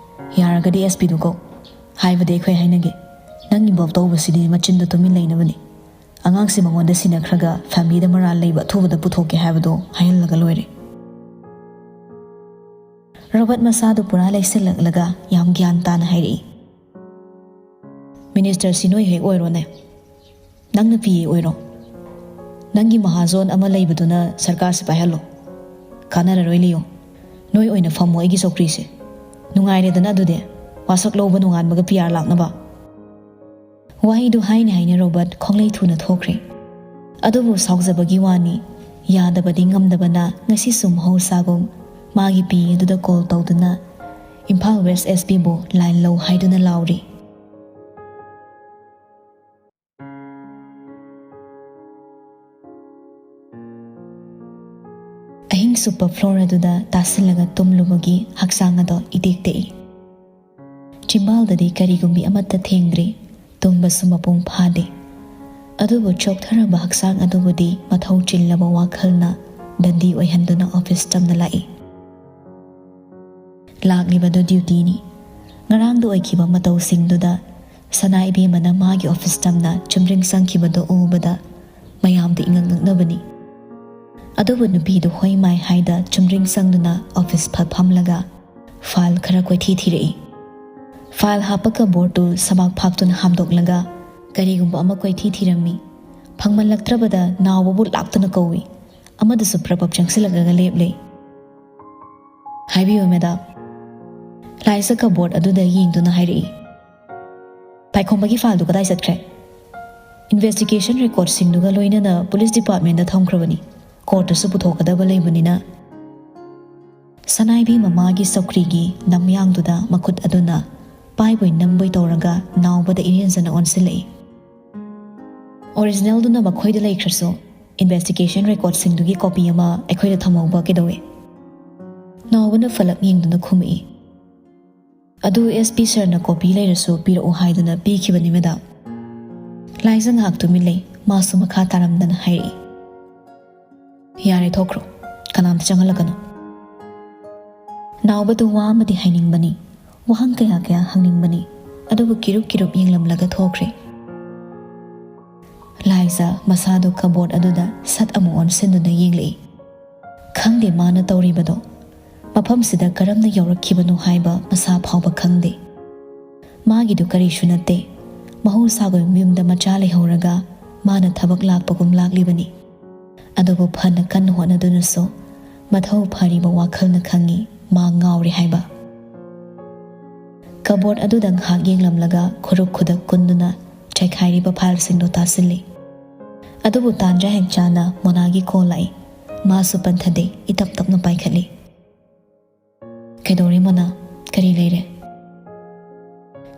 ꯌꯥꯔꯒꯗꯤ ꯑꯦꯁ ꯄꯤꯗꯨ ꯀꯧ꯫ ꯍꯥꯏꯕꯗꯤ ꯑꯩꯈꯣꯏ ꯍꯥꯏꯅꯒꯦ꯫ ꯅꯪ ꯏꯟꯚꯣꯜꯕ ꯇꯧꯕꯁꯤꯗꯤ ꯃꯆꯤꯟꯗ ꯇꯨꯃꯤꯟ ꯂꯩꯅꯕꯅꯤ꯫ ꯑꯉꯥꯡꯁꯤ ꯃꯉꯣꯟꯗ ꯁꯤꯟꯅꯈ꯭ꯔꯒ ꯐꯦꯃꯤꯂꯤꯗ ꯃꯔꯥꯜ ꯂꯩꯕ ꯑꯊꯨꯕꯗ ꯄꯨꯊꯣꯛꯀꯦ ꯍꯥꯏꯕꯗꯣ ꯍꯥꯏꯍꯜꯂꯒ ꯂꯣꯏꯔꯦ꯫" ꯔꯣꯕꯔꯠ ꯃꯁꯥꯗꯨ ꯄꯨꯔꯥ ꯂꯩꯁꯤꯜꯂꯛꯂꯒ ꯌꯥꯝ ꯒ꯭ꯌꯥꯟ ꯇꯥꯅ ꯍꯥꯏꯔꯛꯏ꯫ "ꯃꯤꯅꯤꯁꯇꯔꯁꯤ ꯅꯣꯏ ꯍꯦꯛ ꯑꯣꯏꯔꯣꯅꯦ꯫ ꯅꯪꯅ ꯄꯤ ꯑꯦ ꯑꯣꯏꯔꯣ꯫ ꯅꯪꯒꯤ ꯃꯍꯥꯖꯣꯟ ꯑꯃ ꯂꯩꯕꯗꯨꯅ ꯁꯔꯀꯥꯔꯁꯤ ꯄꯥꯏꯍꯜꯂꯣ꯫ ꯀꯥꯟꯅꯔꯔꯣꯏ ꯂꯤꯑꯣ꯫ ꯅꯣꯏ ꯑꯣꯏꯅ ꯐꯝꯃꯣ ꯑꯩꯒꯤ ꯆꯧꯀ꯭ꯔꯤꯁꯦ꯫ ꯅꯨꯡꯉꯥꯏꯔꯦꯗꯅ ꯑꯗꯨꯗꯤ꯫ ꯋꯥꯁꯛ ꯂꯧꯕ ꯅꯣꯡꯉꯥꯟꯕꯒ ꯄꯤ ꯑꯥꯔ ꯂꯥꯛꯅꯕ꯫" ꯋꯥꯍꯩꯗꯨ ꯍꯥꯏꯅ ꯍꯥꯏꯅ ꯔꯣꯕꯔꯠ ꯈꯣꯡꯂꯩ ꯊꯨꯅ ꯊꯣꯛꯈ꯭ꯔꯦ꯫ ꯑꯗꯨꯕꯨ ꯁꯥꯎꯖꯕꯒꯤ ꯋꯥꯅꯤ, ꯌꯥꯗꯕꯗꯤ ꯉꯝꯗꯕꯅ ꯉꯁꯤꯁꯨ ꯃꯍꯧꯁꯥꯒꯨꯝ ꯃꯥꯒꯤ ꯄꯤ ꯑꯗꯨꯗ ꯀꯣꯜ ꯇꯧꯗꯨꯅ ꯏꯝꯐꯥꯜ ꯋꯦꯁ ꯑꯦꯁ ꯄꯤꯕꯨ ꯂꯥꯏꯟ ꯂꯧ ꯍꯥꯏꯗꯨꯅ ꯂꯥꯎꯔꯤ꯫ ꯑꯍꯤꯡ ꯆꯨꯞꯄ ꯐ꯭ꯂꯣꯔ ꯑꯗꯨꯗ ꯇꯥꯁꯤꯜꯂꯒ ꯇꯨꯝꯂꯨꯕꯒꯤ ꯍꯛꯆꯥꯡ ꯑꯗꯣ ꯏꯇꯦꯛ ꯇꯦꯛꯏ꯫ ꯆꯤꯝꯕꯥꯜꯗꯗꯤ ꯀꯔꯤꯒꯨꯝꯕꯤ ꯑꯃꯠꯇ ꯊꯦꯡꯗ꯭ꯔꯤ꯫ ꯇꯨꯝꯕꯁꯨ ꯃꯄꯨꯡ ꯐꯥꯗꯦ꯫ ꯑꯗꯨꯕꯨ ꯆꯣꯛꯊꯔꯕ ꯍꯛꯆꯥꯡ ꯑꯗꯨꯕꯨꯗꯤ ꯃꯊꯧ ꯆꯤꯜꯂꯕ ꯋꯥꯈꯜꯅ ꯗꯟꯗꯤ ꯑꯣꯏꯍꯟꯗꯨꯅ ꯑꯣꯐꯤꯁ ꯇꯝꯅ ꯂꯥꯛꯏ꯫ ꯂꯥꯛꯂꯤꯕꯗꯨ ꯗ꯭ꯌꯨꯇꯤꯅꯤ꯫ ꯉꯔꯥꯡꯗ ꯑꯣꯏꯈꯤꯕ ꯃꯇꯧꯁꯤꯡꯗꯨꯗ ꯁꯅꯥ ꯏꯕꯦꯝꯃꯅ ꯃꯥꯒꯤ ꯑꯣꯐꯤꯁ ꯇꯝꯅ ꯆꯨꯝꯗ꯭ꯔꯤꯡ ꯆꯪꯈꯤꯕꯗꯨ ꯎꯕꯗ ꯃꯌꯥꯝꯗ ꯏꯉꯛ ꯉꯛꯅꯕꯅꯤ꯫ ꯑꯗꯨꯕꯨ ꯅꯨꯄꯤꯗꯨ ꯍꯣꯏ ꯃꯥꯏ ꯍꯥꯏꯗ ꯆꯨꯝꯗ꯭ꯔꯤꯡ ꯆꯪꯗꯨꯅ ꯑꯣꯐꯤꯁ ꯐꯠ ꯐꯝꯂꯒ ꯐꯥꯏꯜ ꯈꯔ ꯀꯣꯏꯊꯤ ꯊꯤꯔꯛꯏ꯫ ꯐꯥꯏꯜ ꯍꯥꯞꯄ ꯀꯕꯣꯔꯗꯇꯨ ꯁꯕꯥꯛ ꯐꯥꯛꯇꯨꯅ ꯍꯥꯝꯗꯣꯛꯂꯒ ꯀꯔꯤꯒꯨꯝꯕ ꯑꯃ ꯀꯣꯏꯊꯤ ꯊꯤꯔꯝꯃꯤ꯫ ꯐꯪꯃꯜꯂꯛꯇ꯭ꯔꯕꯗ ꯅꯥꯎꯕꯕꯨ ꯂꯥꯛꯇꯨꯅ ꯀꯧꯏ꯫ ꯑꯃꯗꯨꯁꯨ ꯄ꯭ꯔꯞ ꯄ꯭ꯔꯞ ꯆꯪꯁꯤꯜꯂꯛꯂꯒ ꯂꯦꯞꯂꯦ꯫ "ꯍꯥꯏꯕꯤꯌꯨ ꯃꯦꯗꯥꯝ, ꯂꯥꯏꯖ ꯀꯕꯣꯔꯗ ꯑꯗꯨꯗ ꯌꯦꯡꯗꯨꯅ ꯍꯥꯏꯔꯛꯏ꯫ "ꯄꯥꯏꯈꯣꯝꯕꯒꯤ ꯐꯥꯏꯜꯗꯨ ꯀꯗꯥꯏ ꯆꯠꯈ꯭ꯔꯦ?" "ꯏꯟꯚꯦꯁꯇꯤꯒꯦꯁꯟ ꯔꯦꯀꯣꯔꯗꯁꯤꯡꯗꯨꯒ ꯂꯣꯏꯅꯅ ꯄꯨꯂꯤꯁ ꯗꯤꯄꯥꯔꯠꯃꯦꯟꯗ ꯊꯝꯈ꯭ꯔꯕꯅꯤ꯫ ꯀꯣꯔꯠꯇꯁꯨ ꯄꯨꯊꯣꯛꯀꯗꯕ ꯂꯩꯕꯅꯤꯅ꯫" ꯁꯅꯥꯏꯕꯤ ꯃꯃꯥꯒꯤ ꯆꯧꯀ꯭ꯔꯤꯒꯤ ꯅꯝꯌꯥꯡꯗꯨꯗ ꯃꯈꯨꯠ ꯑꯗꯨꯅ ꯄꯥꯏꯕꯣꯏ ꯅꯝꯕꯣꯏ ꯇꯧꯔꯒ ꯅꯥꯎꯕꯗ ꯏꯔꯦꯟꯖꯅ ꯑꯣꯟꯁꯤꯜꯂꯛꯏ꯫ "ꯑꯣꯔꯤꯖꯤꯅꯦꯜꯗꯨꯅ ꯃꯈꯣꯏꯗ ꯂꯩꯈ꯭ꯔꯁꯨ, ꯏꯟꯚꯦꯁꯇꯤꯒꯦꯁꯟ ꯔꯦꯀꯣꯔꯗꯁꯤꯡꯗꯨꯒꯤ ꯀꯣꯄꯤ ꯑꯃ ꯑꯩꯈꯣꯏꯗ ꯊꯝꯍꯧꯕ ꯀꯩꯗꯧꯏ?" ꯅꯥꯎꯕꯅ ꯐꯂꯞ ꯌꯦꯡꯗꯨꯅ ꯈꯨꯝꯃꯛꯏ꯫ "ꯑꯗꯨ ꯑꯦꯁ ꯄꯤ ꯁꯔꯅ ꯀꯣꯄꯤ ꯂꯩꯔꯁꯨ ꯄꯤꯔꯛꯎ ꯍꯥꯏꯗꯨꯅ ꯄꯤꯈꯤꯕꯅꯤ, ꯃꯦꯗꯥꯝ꯫" ꯂꯥꯏꯖ ꯉꯥꯏꯍꯥꯛ ꯇꯨꯃꯤꯟ ꯂꯩ꯫ ꯃꯥꯁꯨ ꯃꯈꯥ ꯇꯥꯔꯝꯗꯅ ꯍꯥꯏꯔꯛꯏ, "ꯌꯥꯔꯦ, ꯊꯣꯛꯈ꯭ꯔꯣ꯫ ꯀꯅꯥꯝꯇ ꯆꯪꯍꯜꯂꯛꯀꯅꯨ꯫" ꯅꯥꯎꯕꯗꯨ ꯋꯥ ꯑꯃꯗꯤ ꯍꯥꯏꯅꯤꯡꯕꯅꯤ, ꯋꯥꯍꯪ ꯀꯌꯥ ꯀꯌꯥ ꯍꯪꯅꯤꯡꯕꯅꯤ, ꯑꯗꯨꯕꯨ ꯀꯤꯔꯨꯞ ꯀꯤꯔꯨꯞ ꯌꯦꯡꯂꯝꯂꯒ ꯊꯣꯛꯈ꯭ꯔꯦ꯫ ꯂꯥꯏꯖ ꯃꯁꯥꯗꯨ ꯀꯕꯣꯔꯗ ꯑꯗꯨꯗ ꯁꯠ ꯑꯃꯨꯛ ꯑꯣꯟꯁꯤꯟꯗꯨꯅ ꯌꯦꯡꯂꯛꯏ꯫ ꯈꯪꯗꯦ ꯃꯥꯅ ꯇꯧꯔꯤꯕꯗꯣ꯫ ꯃꯐꯝꯁꯤꯗ ꯀꯔꯝꯅ ꯌꯧꯔꯛꯈꯤꯕꯅꯣ ꯍꯥꯏꯕ ꯃꯁꯥ ꯐꯥꯎꯕ ꯈꯪꯗꯦ꯫ ꯃꯥꯒꯤꯗꯨ ꯀꯔꯤꯁꯨ ꯅꯠꯇꯦ꯫ ꯃꯍꯧꯁꯥꯒꯨꯝ ꯌꯨꯝꯗ ꯃꯆꯥ ꯂꯩꯍꯧꯔꯒ ꯃꯥꯅ ꯊꯕꯛ ꯂꯥꯛꯄꯒꯨꯝ ꯂꯥꯛꯂꯤꯕꯅꯤ꯫ ꯑꯗꯨꯕꯨ ꯐꯅ ꯀꯟꯅ ꯍꯣꯠꯅꯗꯨꯅꯁꯨ ꯃꯊꯧ ꯐꯔꯤꯕ ꯋꯥꯈꯜꯅ ꯈꯪꯏ ꯃꯥ ꯉꯥꯎꯔꯦ ꯍꯥꯏꯕ꯫ ꯀꯕꯣꯔꯗ ꯑꯗꯨꯗ ꯉꯥꯏꯍꯥꯛ ꯌꯦꯡꯂꯝꯂꯒ ꯈꯨꯔꯨꯞ ꯈꯨꯗꯛ ꯀꯨꯟꯗꯨꯅ ꯆꯥꯏꯈꯥꯏꯔꯤꯕ ꯐꯥꯏꯜꯁꯤꯡꯗꯣ ꯇꯥꯁꯤꯜꯂꯤ꯫ ꯑꯗꯨꯕꯨ ꯇꯥꯟꯖꯥ ꯍꯦꯛ ꯆꯥꯅ ꯃꯣꯅꯥꯒꯤ ꯀꯣꯜ ꯂꯥꯛꯏ꯫ ꯃꯥꯁꯨ ꯄꯟꯊꯗꯦ, ꯏꯇꯞ ꯇꯞꯅ ꯄꯥꯏꯈꯠꯂꯤ꯫ "ꯀꯩꯗꯧꯔꯦ ꯃꯣꯅꯥ? ꯀꯔꯤ ꯂꯩꯔꯦ?"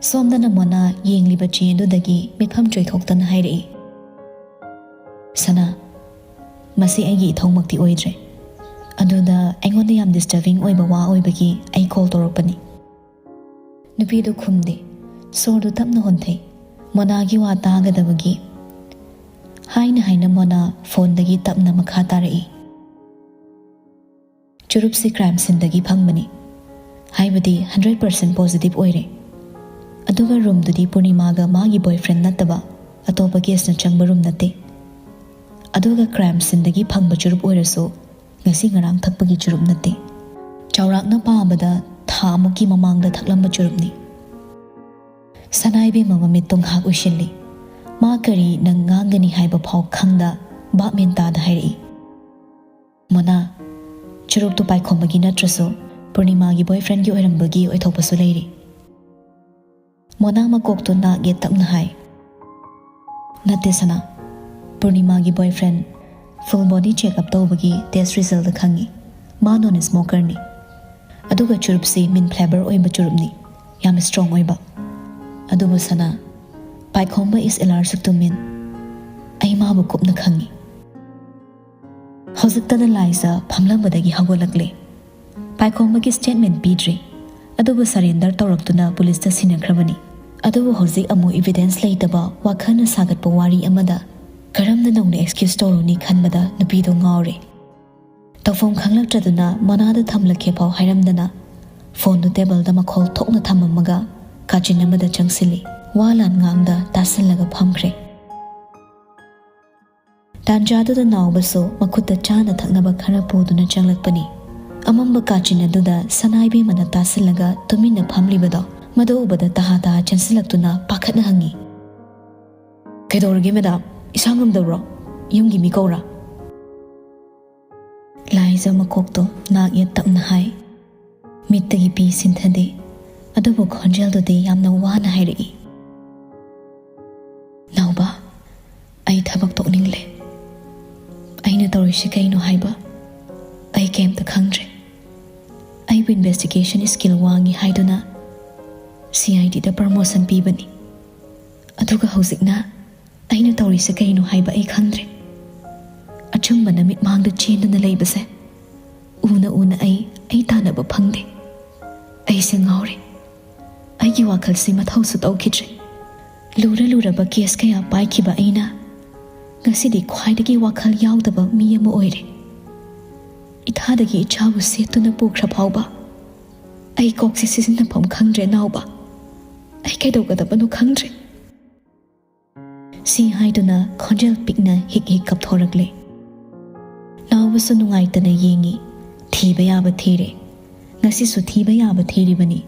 ꯁꯣꯝꯗꯅ ꯃꯣꯅꯥ ꯌꯦꯡꯂꯤꯕ ꯆꯦ ꯑꯗꯨꯗꯒꯤ ꯃꯤꯠꯐꯝ ꯆꯣꯏꯊꯣꯛꯇꯅ ꯍꯥꯏꯔꯛꯏ, "ꯁꯅꯥ, ꯃꯁꯤ ꯑꯩꯒꯤ ꯏꯊꯧꯃꯛꯇꯤ ꯑꯣꯏꯗ꯭ꯔꯦ꯫ ꯑꯗꯨꯗ ꯑꯩꯉꯣꯟꯗ ꯌꯥꯝ disturbing ꯑꯣꯏꯕ ꯋꯥ ꯑꯣꯏꯕꯒꯤ ꯑꯩ ꯀꯣꯜ ꯇꯧꯔꯛꯄꯅꯤ꯫" ꯅꯨꯄꯤꯗꯨ ꯈꯨꯝꯗꯦ꯫ ꯁꯣꯔꯗꯨ ꯇꯞꯅ ꯍꯣꯟꯊꯩ꯫ ꯃꯣꯅꯥꯒꯤ ꯋꯥ ꯇꯥꯒꯗꯕꯒꯤ꯫ ꯍꯥꯏꯅ ꯍꯥꯏꯅ ꯃꯣꯅꯥ ꯐꯣꯟꯗꯒꯤ ꯇꯞꯅ ꯃꯈꯥ ꯇꯥꯔꯛꯏ꯫ "ꯆꯨꯔꯨꯞꯁꯤ ꯀ꯭ꯔꯥꯏꯝ ꯁꯤꯟꯗꯒꯤ ꯐꯪꯕꯅꯤ꯫ ꯍꯥꯏꯕꯗꯤ hundred percent positive ꯑꯣꯏꯔꯦ꯫ ꯑꯗꯨꯒ ꯔꯨꯝꯗꯨꯗꯤ ꯄꯨꯔꯅꯤꯃꯥꯒ ꯃꯥꯒꯤ boyfriend ꯅꯠꯇꯕ ꯑꯇꯣꯞꯄ guestꯅ ꯆꯪꯕ ꯔꯨꯝ ꯅꯠꯇꯦ꯫ ꯑꯗꯨꯒ ꯀ꯭ꯔꯥꯏꯝ ꯁꯤꯟꯗꯒꯤ ꯐꯪꯕ ꯆꯨꯔꯨꯞ ꯑꯣꯏꯔꯁꯨ ꯉꯁꯤ ꯉꯔꯥꯡ ꯊꯛꯄꯒꯤ ꯆꯨꯔꯨꯞ ꯅꯠꯇꯦ꯫ ꯆꯥꯎꯔꯥꯛꯅ ꯄꯥꯕꯗ ꯊꯥ ꯑꯃꯨꯛꯀꯤ ꯃꯃꯥꯡꯗ ꯊꯛꯂꯝꯕ ꯆꯨꯔꯨꯞꯅꯤ꯫" ꯁꯅꯥ ꯏꯕꯦꯝꯃ ꯃꯃꯤꯠꯇꯣ ꯉꯥꯏꯍꯥꯛ ꯎꯏꯁꯤꯜꯂꯤ꯫ ꯃꯥ ꯀꯔꯤ ꯅꯪ ꯉꯥꯡꯒꯅꯤ ꯍꯥꯏꯕ ꯐꯥꯎ ꯈꯪꯗ ꯚꯥꯞ ꯃꯦꯟ ꯇꯥꯗ ꯍꯥꯏꯔꯛꯏ, "ꯃꯣꯅꯥ, ꯆꯨꯔꯨꯞꯇꯨ ꯄꯥꯏꯈꯣꯝꯕꯒꯤ ꯅꯠꯇ꯭ꯔꯁꯨ ꯄꯨꯔꯅꯤꯃꯥꯒꯤ boyfriendꯒꯤ ꯑꯣꯏꯔꯝꯕꯒꯤ ꯑꯣꯏꯊꯣꯛꯄꯁꯨ ꯂꯩꯔꯤ꯫" ꯃꯣꯅꯥ ꯃꯀꯣꯛꯇꯨ ꯅꯥꯛ ꯌꯦꯠ ꯇꯞꯅ ꯍꯥꯏ, "ꯅꯠꯇꯦ ꯁꯅꯥ, ꯄꯨꯔꯅꯤꯃꯥꯒꯤ boyfriend full body checkup ꯇꯧꯕꯒꯤ test resultꯇ ꯈꯪꯉꯤ꯫ ꯃꯥ non smokerꯅꯤ꯫ ꯑꯗꯨꯒ ꯆꯨꯔꯨꯞꯁꯤ mint flavour ꯑꯣꯏꯕ ꯆꯨꯔꯨꯞꯅꯤ, ꯌꯥꯝ strong ꯑꯣꯏꯕ꯫ ꯑꯗꯨꯕꯨ ꯁꯅꯥ, ꯄꯥꯏꯈꯣꯝꯕ is allergic to mint꯫ ꯑꯩ ꯃꯥꯕꯨ ꯀꯨꯞꯅ ꯈꯪꯉꯤ꯫" ꯍꯧꯖꯤꯛꯇꯗ ꯂꯥꯏꯖ ꯐꯝꯂꯝꯕꯗꯒꯤ ꯍꯧꯒꯠꯂꯛꯂꯦ꯫ ꯄꯥꯏꯈꯣꯝꯕꯒꯤ statement ꯄꯤꯗ꯭ꯔꯤ, ꯑꯗꯨꯕꯨ surrender ꯇꯧꯔꯛꯇꯨꯅ ꯄꯨꯂꯤꯁꯇ ꯁꯤꯟꯅꯈ꯭ꯔꯕꯅꯤ꯫ ꯑꯗꯨꯕꯨ ꯍꯧꯖꯤꯛ ꯑꯃꯨꯛ evidence ꯂꯩꯇꯕ ꯋꯥꯈꯜꯅ ꯁꯥꯒꯠꯄ ꯋꯥꯔꯤ ꯑꯃꯗ ꯀꯔꯝꯅ ꯅꯧꯅ excuse ꯇꯧꯔꯨꯅꯤ ꯈꯟꯕꯗ ꯅꯨꯄꯤꯗꯨ ꯉꯥꯎꯔꯦ꯫ ꯇꯧꯐꯝ ꯈꯪꯂꯛꯇ꯭ꯔꯗꯨꯅ ꯃꯣꯅꯥꯗ ꯊꯝꯂꯛꯀꯦ ꯐꯥꯎ ꯍꯥꯏꯔꯝꯗꯅ ꯐꯣꯟꯗꯨ ꯇꯦꯕꯜꯗ ꯃꯈꯣꯜ ꯊꯣꯛꯅ ꯊꯝꯃꯝꯃꯒ ꯀꯥꯆꯤꯟ ꯑꯃꯗ ꯆꯪꯁꯤꯜꯂꯤ꯫ ꯋꯥ ꯂꯥꯟ ꯉꯥꯡꯗ ꯇꯥꯁꯤꯜꯂꯒ ꯐꯝꯈ꯭ꯔꯦ꯫ ꯇꯥꯟꯖꯥꯗꯨꯗ ꯅꯥꯎꯕꯁꯨ ꯃꯈꯨꯠꯇ ꯆꯥꯅ ꯊꯛꯅꯕ ꯈꯔ ꯄꯨꯗꯨꯅ ꯆꯪꯂꯛꯄꯅꯤ꯫ ꯑꯃꯝꯕ ꯀꯥꯆꯤꯟ ꯑꯗꯨꯗ ꯁꯅꯥ ꯏꯕꯦꯝꯃꯅ ꯇꯥꯁꯤꯜꯂꯒ ꯇꯨꯃꯤꯟꯅ ꯐꯝꯂꯤꯕꯗꯣ ꯃꯗꯨ ꯎꯕꯗ ꯇꯍꯥ ꯇꯍꯥ ꯆꯦꯟꯁꯤꯜꯂꯛꯇꯨꯅ ꯄꯥꯈꯠꯅ ꯍꯪꯉꯤ, "ꯀꯩꯗꯧꯔꯒꯦ ꯃꯦꯗꯥꯝ? ꯏꯁꯥ ꯉꯝꯗꯕ꯭ꯔꯣ? ꯌꯨꯝꯒꯤ ꯃꯤ ꯀꯧꯔꯥ?" ꯂꯥꯏꯖ ꯃꯀꯣꯛꯇꯣ ꯅꯥꯛ ꯌꯦꯠ ꯇꯞꯅ ꯍꯥꯏ꯫ ꯃꯤꯠꯇꯒꯤ ꯄꯤ ꯁꯤꯟꯊꯗꯦ, ꯑꯗꯨꯕꯨ ꯈꯣꯟꯖꯦꯜꯗꯨꯗꯤ ꯌꯥꯝꯅ ꯋꯥꯅ ꯍꯥꯏꯔꯛꯏ, ꯁꯤ ꯀꯩꯅꯣ ꯍꯥꯏꯕ? ꯑꯩ ꯀꯩꯝꯇ ꯈꯪꯗ꯭ꯔꯦ꯫ ꯑꯩꯕꯨ ꯏꯟꯚꯦꯁꯇꯤꯒꯦꯁꯟ ꯁ꯭ꯀꯤꯜ ꯋꯥꯡꯉꯤ ꯍꯥꯏꯗꯨꯅ ꯁꯤ ꯑꯥꯏ ꯗꯤꯗ ꯄ꯭ꯔꯃꯣꯁꯟ ꯄꯤꯕꯅꯤ꯫ ꯑꯗꯨꯒ ꯍꯧꯖꯤꯛꯅ ꯑꯩꯅ ꯇꯧꯔꯤꯁꯦ ꯀꯩꯅꯣ ꯍꯥꯏꯕ ꯑꯩ ꯈꯪꯗ꯭ꯔꯦ꯫ ꯑꯆꯨꯝꯕꯅ ꯃꯤꯠꯃꯥꯡꯗ ꯆꯦꯟꯗꯨꯅ ꯂꯩꯕꯁꯦ ꯎꯅ ꯎꯅ ꯑꯩ ꯑꯩ ꯇꯥꯟꯅꯕ ꯐꯪꯗꯦ꯫ ꯑꯩꯁꯦ ꯉꯥꯎꯔꯦ꯫ ꯑꯩꯒꯤ ꯋꯥꯈꯜꯁꯤ ꯃꯊꯧꯁꯨ ꯇꯧꯈꯤꯗ꯭ꯔꯦ꯫ ꯂꯨꯔ ꯂꯨꯔꯕ ꯀꯦꯁ ꯀꯌꯥ ꯄꯥꯏꯈꯤꯕ ꯑꯩꯅ ꯉꯁꯤꯗꯤ ꯈ꯭ꯋꯥꯏꯗꯒꯤ ꯋꯥꯈꯜ ꯌꯥꯎꯗꯕ ꯃꯤ ꯑꯃ ꯑꯣꯏꯔꯦ꯫ ꯏꯊꯥꯗꯒꯤ ꯏꯆꯥꯕꯨ ꯁꯦꯠꯇꯨꯅ ꯄꯨꯈ꯭ꯔ ꯐꯥꯎꯕ ꯑꯩ ꯀꯣꯛꯁꯤ ꯁꯤꯖꯤꯟꯅꯐꯝ ꯈꯪꯗ꯭ꯔꯦ ꯅꯥꯎꯕ꯫ ꯑꯩ ꯀꯩꯗꯧꯒꯗꯕꯅꯣ ꯈꯪꯗ꯭ꯔꯦ꯫ ꯁꯤ ꯍꯥꯏꯗꯨꯅ ꯈꯣꯟꯖꯦꯜ ꯄꯤꯛꯅ ꯍꯤꯛ ꯍꯤꯛ ꯀꯞꯊꯣꯔꯛꯂꯦ꯫ ꯅꯥꯎꯕꯁꯨ ꯅꯨꯡꯉꯥꯏꯇꯅ ꯌꯦꯡꯉꯤ꯫ ꯊꯤꯕ ꯌꯥꯕ ꯊꯤꯔꯦ꯫ ꯉꯁꯤꯁꯨ ꯊꯤꯕ ꯌꯥꯕ ꯊꯤꯔꯤꯕꯅꯤ꯫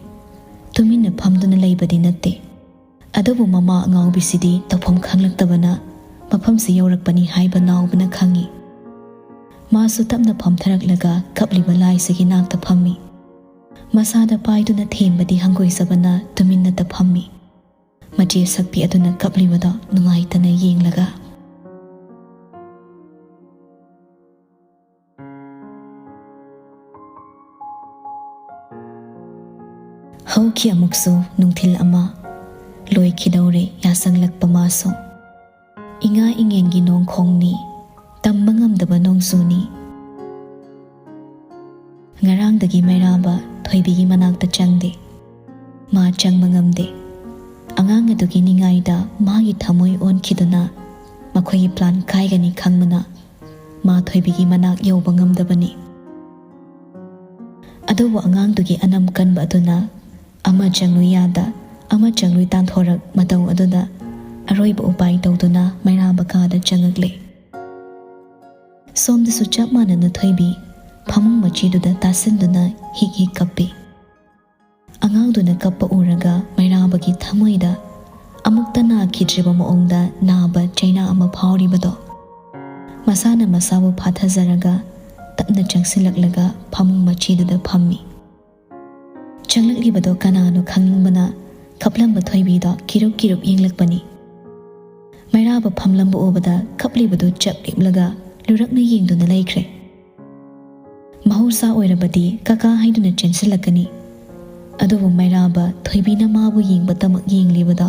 ꯇꯨꯃꯤꯟꯅ ꯐꯝꯗꯨꯅ ꯂꯩꯕꯗꯤ ꯅꯠꯇꯦ꯫ ꯑꯗꯨꯕꯨ ꯃꯃꯥ ꯑꯉꯥꯎꯕꯤꯁꯤꯗꯤ ꯇꯧꯐꯝ ꯈꯪꯂꯛꯇꯕꯅ ꯃꯐꯝꯁꯤ ꯌꯧꯔꯛꯄꯅꯤ ꯍꯥꯏꯕ ꯅꯥꯎꯕꯅ ꯈꯪꯉꯤ꯫ ꯃꯥꯁꯨ ꯇꯞꯅ ꯐꯝꯊꯔꯛꯂꯒ ꯀꯞꯂꯤꯕ ꯂꯥꯏꯁꯤꯒꯤ ꯅꯥꯛꯇ ꯐꯝꯃꯤ꯫ ꯃꯁꯥꯗ ꯄꯥꯏꯗꯨꯅ ꯊꯦꯝꯕꯗꯤ ꯍꯪꯒꯣꯏꯖꯕꯅ ꯇꯨꯃꯤꯟꯅꯇ ꯐꯝꯃꯤ꯫ ꯃꯆꯦ ꯁꯛꯄꯤ ꯑꯗꯨꯅ ꯀꯞꯂꯤꯕꯗꯣ ꯅꯨꯡꯉꯥꯏꯇꯅ ꯌꯦꯡꯂꯒ꯫ ꯍꯧꯈꯤ ꯑꯃꯨꯛꯁꯨ ꯅꯨꯡꯊꯤꯜ ꯑꯃ꯫ ꯂꯣꯏꯈꯤꯗꯧꯔꯦ ꯌꯥꯁꯪꯂꯛꯄ ꯃꯥꯁꯨ꯫ ꯏꯉꯥ ꯏꯉꯦꯟꯒꯤ ꯅꯣꯡꯈꯣꯡꯅꯤ, ꯇꯝꯕ ꯉꯝꯗꯕ ꯅꯣꯡꯖꯨꯅꯤ꯫ ꯉꯔꯥꯡꯗꯒꯤ ꯃꯩꯔꯥꯕ ꯊꯣꯏꯕꯤꯒꯤ ꯃꯅꯥꯛꯇ ꯆꯪꯗꯦ꯫ ꯃꯥ ꯆꯪꯕ ꯉꯝꯗꯦ꯫ ꯑꯉꯥꯡ ꯑꯗꯨꯒꯤ ꯅꯤꯡꯉꯥꯏꯗ ꯃꯥꯒꯤ ꯊꯃꯣꯏ ꯑꯣꯟꯈꯤꯗꯨꯅ ꯃꯈꯣꯏꯒꯤ ꯄ꯭ꯂꯥꯟ ꯀꯥꯏꯒꯅꯤ ꯈꯪꯕꯅ ꯃꯥ ꯊꯣꯏꯕꯤꯒꯤ ꯃꯅꯥꯛ ꯌꯧꯕ ꯉꯝꯗꯕꯅꯤ꯫ ꯑꯗꯨꯕꯨ ꯑꯉꯥꯡꯗꯨꯒꯤ ꯑꯅꯝ ꯀꯟꯕ ꯑꯗꯨꯅ ꯑꯃ ꯆꯪꯂꯨ ꯌꯥꯗ ꯑꯃ ꯆꯪꯂꯨ ꯇꯥꯟꯊꯣꯔꯛ ꯃꯇꯧ ꯑꯗꯨꯗ ꯑꯔꯣꯏꯕ ꯎꯄꯥꯏ ꯇꯧꯗꯨꯅ ꯃꯩꯔꯥꯕ ꯀꯥꯗ ꯆꯪꯉꯛꯂꯦ꯫ ꯁꯣꯝꯗꯁꯨ ꯆꯞ ꯃꯥꯟꯅꯅ ꯊꯣꯏꯕꯤ ꯐꯃꯨꯡ ꯃꯆꯤꯗꯨꯗ ꯇꯥꯁꯤꯟꯗꯨꯅ ꯍꯤꯛ ꯍꯤꯛ ꯀꯞꯄꯤ꯫ ꯑꯉꯥꯡꯗꯨꯅ ꯀꯞꯄ ꯎꯔꯒ ꯃꯩꯔꯥꯕꯒꯤ ꯊꯃꯣꯏꯗ ꯑꯃꯨꯛꯇ ꯅꯥꯈꯤꯗ꯭ꯔꯤꯕ ꯃꯑꯣꯡꯗ ꯅꯥꯕ ꯆꯩꯅꯥ ꯑꯃ ꯐꯥꯎꯔꯤꯕꯗꯣ꯫ ꯃꯁꯥꯅ ꯃꯁꯥꯕꯨ ꯐꯥꯊꯖꯔꯒ ꯇꯞꯅ ꯆꯪꯁꯤꯜꯂꯛꯂꯒ ꯐꯃꯨꯡ ꯃꯆꯤꯗꯨꯗ ꯐꯝꯃꯤ꯫ ꯆꯪꯂꯛꯂꯤꯕꯗꯣ ꯀꯅꯥꯅꯣ ꯈꯪꯅꯤꯡꯕꯅ ꯀꯞꯂꯝꯕ ꯊꯣꯏꯕꯤꯗꯣ ꯀꯤꯔꯨꯞ ꯀꯤꯔꯨꯞ ꯌꯦꯡꯂꯛꯄꯅꯤ꯫ ꯃꯩꯔꯥꯕ ꯐꯝꯂꯝꯕ ꯎꯕꯗ ꯀꯞꯂꯤꯕꯗꯨ ꯆꯞ ꯂꯦꯞꯂꯒ ꯂꯨꯔꯛꯅ ꯌꯦꯡꯗꯨꯅ ꯂꯩꯈ꯭ꯔꯦ꯫ ꯃꯍꯧꯁꯥ ꯑꯣꯏꯔꯕꯗꯤ ꯀꯀꯥ ꯍꯥꯏꯗꯨꯅ ꯆꯦꯟꯁꯤꯜꯂꯛꯀꯅꯤ꯫ ꯑꯗꯨꯕꯨ ꯃꯩꯔꯥꯕ ꯊꯣꯏꯕꯤꯅ ꯃꯥꯕꯨ ꯌꯦꯡꯕꯇꯃꯛ ꯌꯦꯡꯂꯤꯕꯗꯣ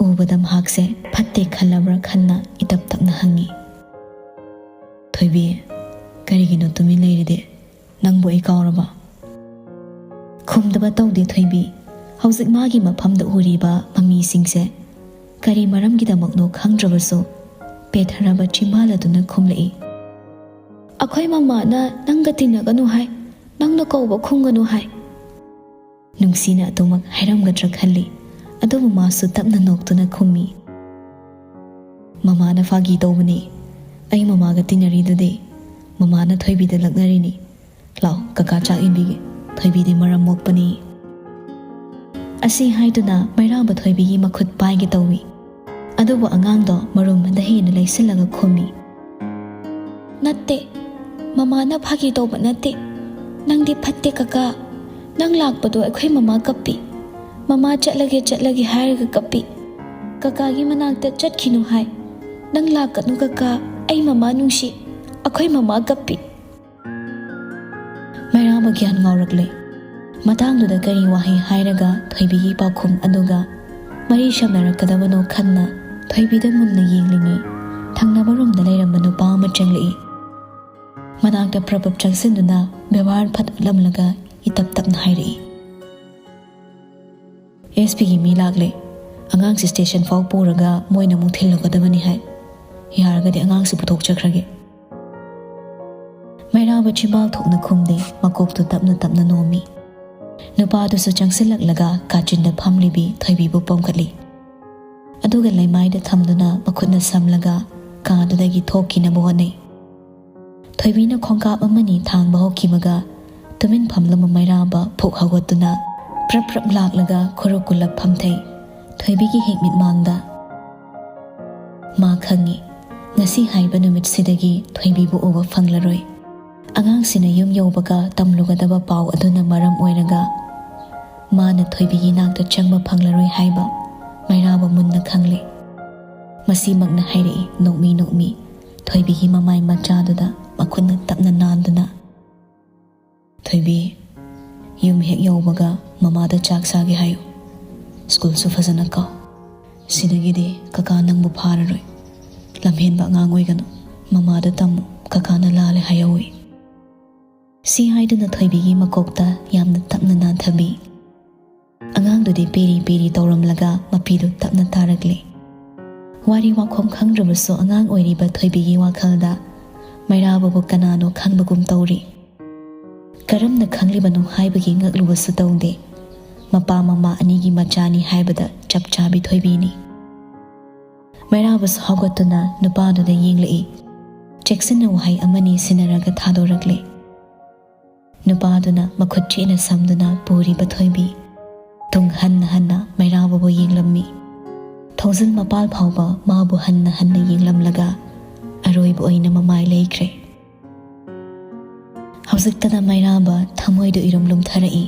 ꯎꯕꯗ ꯃꯍꯥꯛꯁꯦ ꯐꯠꯇꯦ ꯈꯜꯂꯕ꯭ꯔꯥ ꯈꯟꯅ ꯏꯇꯞ ꯇꯞꯅ ꯍꯪꯉꯤ꯫ "ꯊꯣꯏꯕꯤ, ꯀꯔꯤꯒꯤꯅꯣ ꯇꯨꯃꯤꯟ ꯂꯩꯔꯤꯗꯤ? ꯅꯪꯕꯨ ꯑꯩ ꯀꯥꯎꯔꯕ?" ꯈꯨꯝꯗꯕ ꯇꯧꯗꯦ ꯊꯣꯏꯕꯤ꯫ ꯍꯧꯖꯤꯛ ꯃꯥꯒꯤ ꯃꯐꯝꯗ ꯎꯔꯤꯕ ꯃꯃꯤꯁꯤꯡꯁꯦ ꯀꯔꯤ ꯃꯔꯝꯒꯤꯗꯃꯛꯅꯣ ꯈꯪꯗ꯭ꯔꯕꯁꯨ ꯄꯦꯊꯔꯕ ꯆꯤꯝꯕꯥꯜ ꯑꯗꯨꯅ ꯈꯨꯝꯂꯛꯏ꯫ "ꯑꯩꯈꯣꯏ ꯃꯃꯥꯅ ꯅꯪꯒ ꯇꯤꯟꯅꯒꯅꯨ ꯍꯥꯏ, ꯅꯪꯅ ꯀꯧꯕ ꯈꯨꯝꯒꯅꯨ ꯍꯥꯏ꯫" ꯅꯨꯡꯁꯤꯅ ꯑꯗꯨꯃꯛ ꯍꯥꯏꯔꯝꯒꯗ꯭ꯔꯥ ꯈꯜꯂꯤ, ꯑꯗꯨꯕꯨ ꯃꯥꯁꯨ ꯇꯞꯅ ꯅꯣꯛꯇꯨꯅ ꯈꯨꯝꯃꯤ꯫ "ꯃꯃꯥꯅ ꯐꯥꯒꯤ ꯇꯧꯕꯅꯤ꯫ ꯑꯩ ꯃꯃꯥꯒ ꯇꯤꯟꯅꯔꯤꯗꯨꯗꯤ꯫ ꯃꯃꯥꯅ ꯊꯣꯏꯕꯤꯗ ꯂꯛꯅꯔꯤꯅꯤ꯫ ꯂꯥꯎ, ꯀꯀꯥ ꯆꯥꯛ ꯏꯟꯕꯤꯒꯦ꯫ ꯊꯣꯏꯕꯤꯗꯤ ꯃꯔꯝ ꯃꯣꯛꯄꯅꯤ꯫" ꯑꯁꯤ ꯍꯥꯏꯗꯨꯅ ꯃꯩꯔꯥꯕ ꯊꯣꯏꯕꯤꯒꯤ ꯃꯈꯨꯠ ꯄꯥꯏꯒꯦ ꯇꯧꯏ꯫ ꯑꯗꯨꯕꯨ ꯑꯉꯥꯡꯗꯣ ꯃꯔꯨꯝ ꯑꯃꯗ ꯍꯦꯟꯅ ꯂꯩꯁꯤꯜꯂꯒ ꯈꯨꯝꯃꯤ꯫ "ꯅꯠꯇꯦ, ꯃꯃꯥꯅ ꯐꯥꯒꯤ ꯇꯧꯕ ꯅꯠꯇꯦ꯫ ꯅꯪꯗꯤ ꯐꯠꯇꯦ ꯀꯀꯥ꯫ ꯅꯪ ꯂꯥꯛꯄꯗꯣ ꯑꯩꯈꯣꯏ ꯃꯃꯥ ꯀꯞꯄꯤ꯫ ꯃꯃꯥ ꯆꯠꯂꯒꯦ, ꯆꯠꯂꯒꯦ ꯍꯥꯏꯔꯒ ꯀꯞꯄꯤ꯫ ꯀꯀꯥꯒꯤ ꯃꯅꯥꯛꯇ ꯆꯠꯈꯤꯅꯨ ꯍꯥꯏ꯫ ꯅꯪ ꯂꯥꯛꯀꯅꯨ ꯀꯀꯥ, ꯑꯩ ꯃꯃꯥ ꯅꯨꯡꯁꯤ꯫ ꯑꯩꯈꯣꯏ ꯃꯃꯥ ꯀꯞꯄꯤ꯫" ꯃꯩꯔꯥꯕ ꯒ꯭ꯌꯥꯟ ꯉꯥꯎꯔꯛꯂꯦ꯫ ꯃꯇꯥꯡꯗꯨꯗ ꯀꯔꯤ ꯋꯥꯍꯩ ꯍꯥꯏꯔꯒ ꯊꯣꯏꯕꯤꯒꯤ ꯄꯥꯎꯈꯨꯝ ꯑꯗꯨꯒ ꯃꯔꯤ ꯁꯝꯅꯔꯛꯀꯗꯕꯅꯣ ꯈꯟꯅ ꯊꯣꯏꯕꯤꯗ ꯃꯨꯟꯅ ꯌꯦꯡꯂꯤꯉꯩ, ꯊꯪꯅꯕ ꯔꯨꯝꯗ ꯂꯩꯔꯝꯕ ꯅꯨꯄꯥ ꯑꯃ ꯆꯪꯂꯛꯏ꯫ ꯃꯅꯥꯛꯇ ꯄ꯭ꯔꯞ ꯄ꯭ꯔꯞ ꯆꯪꯁꯤꯟꯗꯨꯅ ꯕꯦꯕꯥꯔ ꯐꯠ ꯎꯠꯂꯝꯂꯒ ꯏꯇꯞ ꯇꯞꯅ ꯍꯥꯏꯔꯛꯏ꯫ "ꯑꯦꯁ ꯄꯤꯒꯤ ꯃꯤ ꯂꯥꯛꯂꯦ꯫ ꯑꯉꯥꯡꯁꯤ ꯁ꯭ꯇꯦꯁꯟ ꯐꯥꯎ ꯄꯨꯔꯒ ꯃꯣꯏꯅ ꯑꯃꯨꯛ ꯊꯤꯜꯂꯨꯒꯗꯕꯅꯤ ꯍꯥꯏ꯫ ꯌꯥꯔꯒꯗꯤ ꯑꯉꯥꯡꯁꯤ ꯄꯨꯊꯣꯛꯆꯈ꯭ꯔꯒꯦ꯫" ꯃꯩꯔꯥꯕ ꯆꯤꯝꯕꯥꯜ ꯊꯣꯛꯅ ꯈꯨꯝꯗꯦ, ꯃꯀꯣꯛꯇꯨ ꯇꯞꯅ ꯇꯞꯅ ꯅꯣꯝꯃꯤ꯫ ꯅꯨꯄꯥꯗꯨꯁꯨ ꯆꯪꯁꯤꯜꯂꯛꯂꯒ ꯀꯥꯆꯤꯟꯗ ꯐꯝꯂꯤꯕꯤ ꯊꯣꯏꯕꯤꯕꯨ ꯄꯣꯝꯈꯠꯂꯤ꯫ ꯑꯗꯨꯒ ꯂꯩꯃꯥꯏꯗ ꯊꯝꯗꯨꯅ ꯃꯈꯨꯠꯅ ꯁꯝꯂꯒ ꯀꯥꯗꯨꯗꯒꯤ ꯊꯣꯛꯈꯤꯅꯕ ꯍꯣꯠꯅꯩ꯫ ꯊꯣꯏꯕꯤꯅ ꯈꯣꯡꯀꯥꯞ ꯑꯃꯅꯤ ꯊꯥꯡꯕ ꯍꯧꯈꯤꯕꯒ ꯇꯨꯃꯤꯟ ꯐꯝꯂꯝꯕ ꯃꯩꯔꯥꯕ ꯐꯨꯛ ꯍꯧꯒꯠꯇꯨꯅ ꯄ꯭ꯔꯞ ꯄ꯭ꯔꯞ ꯂꯥꯛꯂꯒ ꯈꯨꯔꯨ ꯀꯨꯜꯂꯞ ꯐꯝꯊꯩ꯫ ꯊꯣꯏꯕꯤꯒꯤ ꯍꯦꯛ ꯃꯤꯠꯃꯥꯡꯗ꯫ ꯃꯥ ꯈꯪꯏ, ꯉꯁꯤ ꯍꯥꯏꯕ ꯅꯨꯃꯤꯠꯁꯤꯗꯒꯤ ꯊꯣꯏꯕꯤꯕꯨ ꯎꯕ ꯐꯪꯂꯔꯣꯏ꯫ ꯑꯉꯥꯡꯁꯤꯅ ꯌꯨꯝ ꯌꯧꯕꯒ ꯇꯝꯂꯨꯒꯗꯕ ꯄꯥꯎ ꯑꯗꯨꯅ ꯃꯔꯝ ꯑꯣꯏꯔꯒ ꯃꯥꯅ ꯊꯣꯏꯕꯤꯒꯤ ꯅꯥꯛꯇ ꯆꯪꯕ ꯐꯪꯂꯔꯣꯏ ꯍꯥꯏꯕ ꯃꯩꯔꯥꯕ ꯃꯨꯟꯅ ꯈꯪꯂꯦ꯫ ꯃꯁꯤꯃꯛꯅ ꯍꯥꯏꯔꯛꯏ ꯅꯣꯛꯃꯤ ꯅꯣꯛꯃꯤ꯫ ꯊꯣꯏꯕꯤꯒꯤ ꯃꯃꯥꯏ ꯃꯆꯥꯗꯨꯗ ꯃꯈꯨꯠꯅ ꯇꯞꯅ ꯅꯥꯟꯗꯨꯅ, "ꯊꯣꯏꯕꯤ, ꯌꯨꯝ ꯍꯦꯛ ꯌꯧꯕꯒ ꯃꯃꯥꯗ ꯆꯥꯛ ꯆꯥꯒꯦ ꯍꯥꯏꯌꯨ꯫ ꯁ꯭ꯀꯨꯜꯁꯨ ꯐꯖꯅ ꯀꯥꯎ꯫ ꯁꯤꯗꯒꯤꯗꯤ ꯀꯀꯥ ꯅꯪꯕꯨ ꯐꯥꯔꯔꯣꯏ꯫ ꯂꯝꯍꯦꯟꯕ ꯑꯉꯥꯡ ꯑꯣꯏꯒꯅꯨ꯫ ꯃꯃꯥꯗ ꯇꯝꯃꯨ, ꯀꯀꯥꯅ ꯂꯥꯜꯂꯦ ꯍꯥꯏꯍꯧꯋꯤ꯫" ꯁꯤ ꯍꯥꯏꯗꯨꯅ ꯊꯣꯏꯕꯤꯒꯤ ꯃꯀꯣꯛꯇ ꯌꯥꯝꯅ ꯇꯞꯅ ꯅꯥꯟꯊꯕꯤ꯫ ꯑꯉꯥꯡꯗꯨꯗꯤ ꯄꯦꯔꯤ ꯄꯦꯔꯤ ꯇꯧꯔꯝꯂꯒ ꯃꯄꯤꯗꯨ ꯇꯞꯅ ꯇꯥꯔꯛꯂꯦ꯫ ꯋꯥꯔꯤ ꯋꯥꯈꯣꯝ ꯈꯪꯗ꯭ꯔꯕꯁꯨ ꯑꯉꯥꯡ ꯑꯣꯏꯔꯤꯕ ꯊꯣꯏꯕꯤꯒꯤ ꯋꯥꯈꯜꯗ ꯃꯩꯔꯥꯕꯕꯨ ꯀꯅꯥꯅꯣ ꯈꯪꯕꯒꯨꯝ ꯇꯧꯔꯤ꯫ ꯀꯔꯝꯅ ꯈꯪꯂꯤꯕꯅꯣ ꯍꯥꯏꯕꯒꯤ ꯉꯛꯂꯨꯕꯁꯨ ꯇꯧꯗꯦ꯫ ꯃꯄꯥ ꯃꯃꯥ ꯑꯅꯤꯒꯤ ꯃꯆꯥꯅꯤ ꯍꯥꯏꯕꯗ ꯆꯞ ꯆꯥꯕꯤ ꯊꯣꯏꯕꯤꯅꯤ꯫ ꯃꯩꯔꯥꯕꯁꯨ ꯍꯧꯒꯠꯇꯨꯅ ꯅꯨꯄꯥꯗꯨꯗ ꯌꯦꯡꯂꯛꯏ꯫ ꯆꯦꯛꯁꯤꯟꯅ ꯋꯥꯍꯩ ꯑꯃꯅꯤ ꯁꯤꯟꯅꯔꯒ ꯊꯥꯗꯣꯔꯛꯂꯦ꯫ ꯅꯨꯄꯥꯗꯨꯅ ꯃꯈꯨꯠ ꯆꯦꯠꯅ ꯁꯝꯗꯨꯅ ꯄꯨꯔꯤꯕ ꯊꯣꯏꯕꯤ ꯇꯨꯡ ꯍꯟꯅ ꯍꯟꯅ ꯃꯩꯔꯥꯕꯕꯨ ꯌꯦꯡꯂꯝꯃꯤ꯫ ꯊꯣꯡꯖꯤꯜ ꯃꯄꯥꯜ ꯐꯥꯎꯕ ꯃꯥꯕꯨ ꯍꯟꯅ ꯍꯟꯅ ꯌꯦꯡꯂꯝꯂꯒ ꯑꯔꯣꯏꯕ ꯑꯣꯏꯅ ꯃꯃꯥꯏ ꯂꯩꯈ꯭ꯔꯦ꯫ ꯍꯧꯖꯤꯛꯇꯗ ꯃꯩꯔꯥꯕ ꯊꯃꯣꯏꯗ ꯏꯔꯨꯝ ꯂꯨꯝꯊꯔꯛꯏ꯫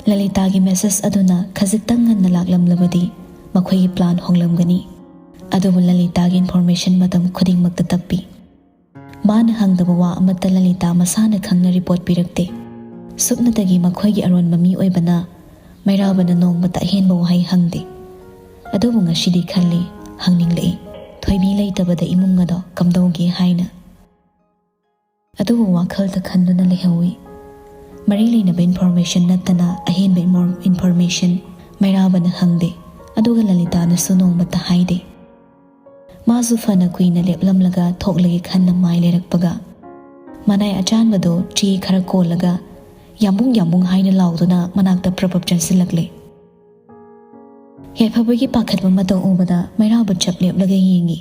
ꯂꯂꯤꯇꯥꯒꯤ ꯃꯦꯁꯦꯖ ꯑꯗꯨꯅ ꯈꯖꯤꯛꯇꯪ ꯉꯟꯅ ꯂꯥꯛꯂꯝꯂꯕꯗꯤ ꯃꯈꯣꯏꯒꯤ ꯄ꯭ꯂꯥꯟ ꯍꯣꯡꯂꯝꯒꯅꯤ꯫ ꯑꯗꯨꯕꯨ ꯂꯂꯤꯇꯥꯒꯤ ꯏꯟꯐꯣꯔꯃꯦꯁꯟ ꯃꯇꯝ ꯈꯨꯗꯤꯡꯃꯛꯇ ꯇꯞꯄꯤ꯫ ꯃꯥꯅ ꯍꯪꯗꯕ ꯋꯥ ꯑꯃꯠꯇ ꯂꯂꯤꯇꯥ ꯃꯁꯥꯅ ꯈꯪꯅ ꯔꯤꯄꯣꯔꯠ ꯄꯤꯔꯛꯇꯦ꯫ ꯁꯨꯞꯅꯇꯒꯤ ꯃꯈꯣꯏꯒꯤ ꯑꯔꯣꯟꯕ ꯃꯤ ꯑꯣꯏꯕꯅ ꯃꯩꯔꯥꯕꯅ ꯅꯣꯡꯃꯇ ꯑꯍꯦꯟꯕ ꯋꯥꯍꯩ ꯍꯪꯗꯦ꯫ ꯑꯗꯨꯕꯨ ꯉꯁꯤꯗꯤ ꯈꯜꯂꯤ, ꯍꯪꯅꯤꯡꯂꯛꯏ, ꯊꯣꯏꯕꯤ ꯂꯩꯇꯕꯗ ꯏꯃꯨꯡ ꯑꯗꯣ ꯀꯝꯗꯧꯒꯦ ꯍꯥꯏꯅ꯫ ꯑꯗꯨꯕꯨ ꯋꯥꯈꯜꯗ ꯈꯟꯗꯨꯅ ꯂꯩꯍꯧꯏ꯫ ꯃꯔꯤ ꯂꯩꯅꯕ ꯏꯟꯐꯣꯔꯃꯦꯁꯟ ꯅꯠꯇꯅ ꯑꯍꯦꯟꯕ ꯏꯟꯐꯣꯔꯃꯦꯁꯟ ꯃꯩꯔꯥꯕꯅ ꯍꯪꯗꯦ, ꯑꯗꯨꯒ ꯂꯂꯤꯇꯥꯅꯁꯨ ꯅꯣꯡꯃꯇ ꯍꯥꯏꯗꯦ꯫ ꯃꯥꯁꯨ ꯐꯅ ꯀꯨꯏꯅ ꯂꯦꯞꯂꯝꯂꯒ ꯊꯣꯛꯂꯒꯦ ꯈꯟꯅ ꯃꯥꯏ ꯂꯩꯔꯛꯄꯒ, ꯃꯅꯥꯏ ꯑꯆꯥꯟꯕꯗꯨ ꯆꯦ ꯈꯔ ꯀꯣꯜꯂꯒ "ꯌꯥꯝꯕꯨꯡ, ꯌꯥꯝꯕꯨꯡ" ꯍꯥꯏꯅ ꯂꯥꯎꯗꯨꯅ ꯃꯅꯥꯛꯇ ꯄ꯭ꯔꯞ ꯄ꯭ꯔꯞ ꯆꯪꯁꯤꯜꯂꯛꯂꯦ꯫ ꯌꯥꯏꯐꯕꯒꯤ ꯄꯥꯈꯠꯄ ꯃꯇꯧ ꯎꯕꯗ ꯃꯩꯔꯥꯕ ꯆꯞ ꯂꯦꯞꯂꯒ ꯌꯦꯡꯉꯤ꯫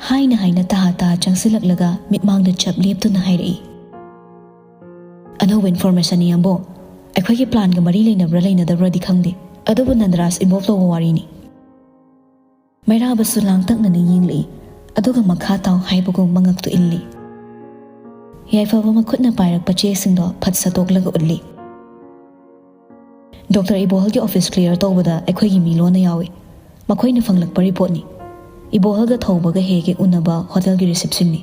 ꯍꯥꯏꯅ ꯍꯥꯏꯅ ꯇꯍꯥ ꯇꯍꯥ ꯆꯪꯁꯤꯜꯂꯛꯂꯒ ꯃꯤꯠꯃꯥꯡꯗ ꯆꯞ ꯂꯦꯞꯇꯨꯅ ꯍꯥꯏꯔꯛꯏ, "ꯑꯅꯧꯕ ꯏꯟꯐꯣꯔꯃꯦꯁꯟꯅꯤ, ꯌꯥꯝꯕꯨꯡ꯫ ꯑꯩꯈꯣꯏꯒꯤ ꯄ꯭ꯂꯥꯟꯒ ꯃꯔꯤ ꯂꯩꯅꯕ꯭ꯔꯥ ꯂꯩꯅꯗꯕ꯭ꯔꯗꯤ ꯈꯪꯗꯦ, ꯑꯗꯨꯕꯨ ꯅꯟꯗꯔꯥꯖ ꯏꯟꯚꯣꯜꯚ ꯇꯧꯕ ꯋꯥꯔꯤꯅꯤ꯫" ꯃꯩꯔꯥꯕꯁꯨ ꯂꯥꯡꯇꯛꯅꯅ ꯌꯦꯡꯂꯛꯏ, ꯑꯗꯨꯒ "ꯃꯈꯥ ꯇꯥꯎ" ꯍꯥꯏꯕꯒꯨꯝ ꯃꯉꯛꯇꯨ ꯏꯜꯂꯤ꯫ ꯌꯥꯏꯐꯕ ꯃꯈꯨꯠꯅ ꯄꯥꯏꯔꯛꯄ ꯆꯦꯁꯤꯡꯗꯣ ꯐꯠ ꯁꯠꯇꯣꯛꯂꯒ ꯎꯠꯂꯤ꯫ "ꯗꯣꯛꯇꯔ ꯏꯕꯣꯍꯜꯒꯤ ꯑꯣꯐꯤꯁ ꯀ꯭ꯂꯤꯌꯔ ꯇꯧꯕꯗ ꯑꯩꯈꯣꯏꯒꯤ ꯃꯤ ꯂꯣꯟꯅ ꯌꯥꯎꯏ꯫ ꯃꯈꯣꯏꯅ ꯐꯪꯂꯛꯄ ꯔꯤꯄꯣꯔꯠꯅꯤ꯫ ꯏꯕꯣꯍꯜꯒ ꯊꯧꯕꯒ ꯍꯦꯛ ꯍꯦꯛ ꯎꯅꯕ ꯍꯣꯇꯦꯜꯒꯤ ꯔꯤꯁꯦꯞꯁꯟꯅꯤ꯫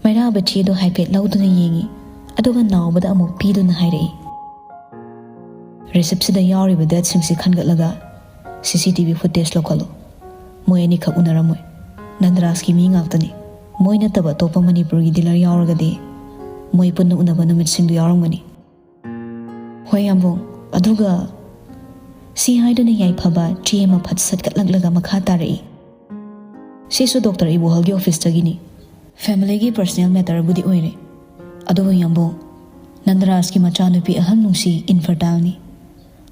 ꯃꯩꯔꯥꯕ ꯆꯦꯗꯣ ꯍꯥꯏꯐꯦꯠ ꯂꯧꯗꯨꯅ ꯌꯦꯡꯉꯤ, ꯑꯗꯨꯒ ꯅꯥꯎꯕꯗ ꯑꯃꯨꯛ ꯄꯤꯗꯨꯅ ꯍꯥꯏꯔꯛꯏ, "ꯔꯤꯁꯤꯞꯁꯤꯗ ꯌꯥꯎꯔꯤꯕ ꯗꯦꯠꯁꯤꯡꯁꯤ ꯈꯟꯒꯠꯂꯒ ꯁꯤ ꯁꯤ ꯇꯤ ꯚꯤ ꯐꯨꯇꯦꯖ ꯂꯧꯈꯠꯂꯨ꯫ ꯃꯣꯏ ꯑꯅꯤꯈꯛ ꯎꯅꯔꯝꯃꯣꯏ꯫ ꯅꯟꯗꯔꯥꯖꯀꯤ ꯃꯤ ꯉꯥꯛꯇꯅꯤ꯫ ꯃꯣꯏ ꯅꯠꯇꯕ ꯑꯇꯣꯞꯄ ꯃꯅꯤꯄꯨꯔꯒꯤ ꯗꯤꯂꯔ ꯌꯥꯎꯔꯒꯗꯤ ꯃꯣꯏ ꯄꯨꯟꯅ ꯎꯅꯕ ꯅꯨꯃꯤꯠꯁꯤꯡꯗꯨ ꯌꯥꯎꯔꯝꯒꯅꯤ꯫" "ꯍꯣꯏ ꯌꯥꯝꯕꯨꯡ, ꯑꯗꯨꯒ?" ꯁꯤ ꯍꯥꯏꯗꯨꯅ ꯌꯥꯏꯐꯕ ꯆꯦ ꯑꯃ ꯐꯠ ꯁꯠꯀꯠꯂꯛꯂꯒ ꯃꯈꯥ ꯇꯥꯔꯛꯏ, "ꯁꯤꯁꯨ ꯗꯣꯛꯇꯔ ꯏꯕꯣꯍꯜꯒꯤ ꯑꯣꯐꯤꯁꯇꯒꯤꯅꯤ꯫ ꯐꯦꯃꯤꯂꯤꯒꯤ ꯄꯔꯁꯅꯦꯜ ꯃꯦꯇꯔꯕꯨꯗꯤ ꯑꯣꯏꯔꯦ꯫ ꯑꯗꯨꯕꯨ ꯌꯥꯝꯕꯨꯡ, ꯅꯟꯗꯔꯥꯖꯀꯤ ꯃꯆꯥꯅꯨꯄꯤ ꯑꯍꯜ ꯅꯨꯡꯁꯤ ꯏꯟꯐꯔꯇꯥꯏꯜꯅꯤ꯫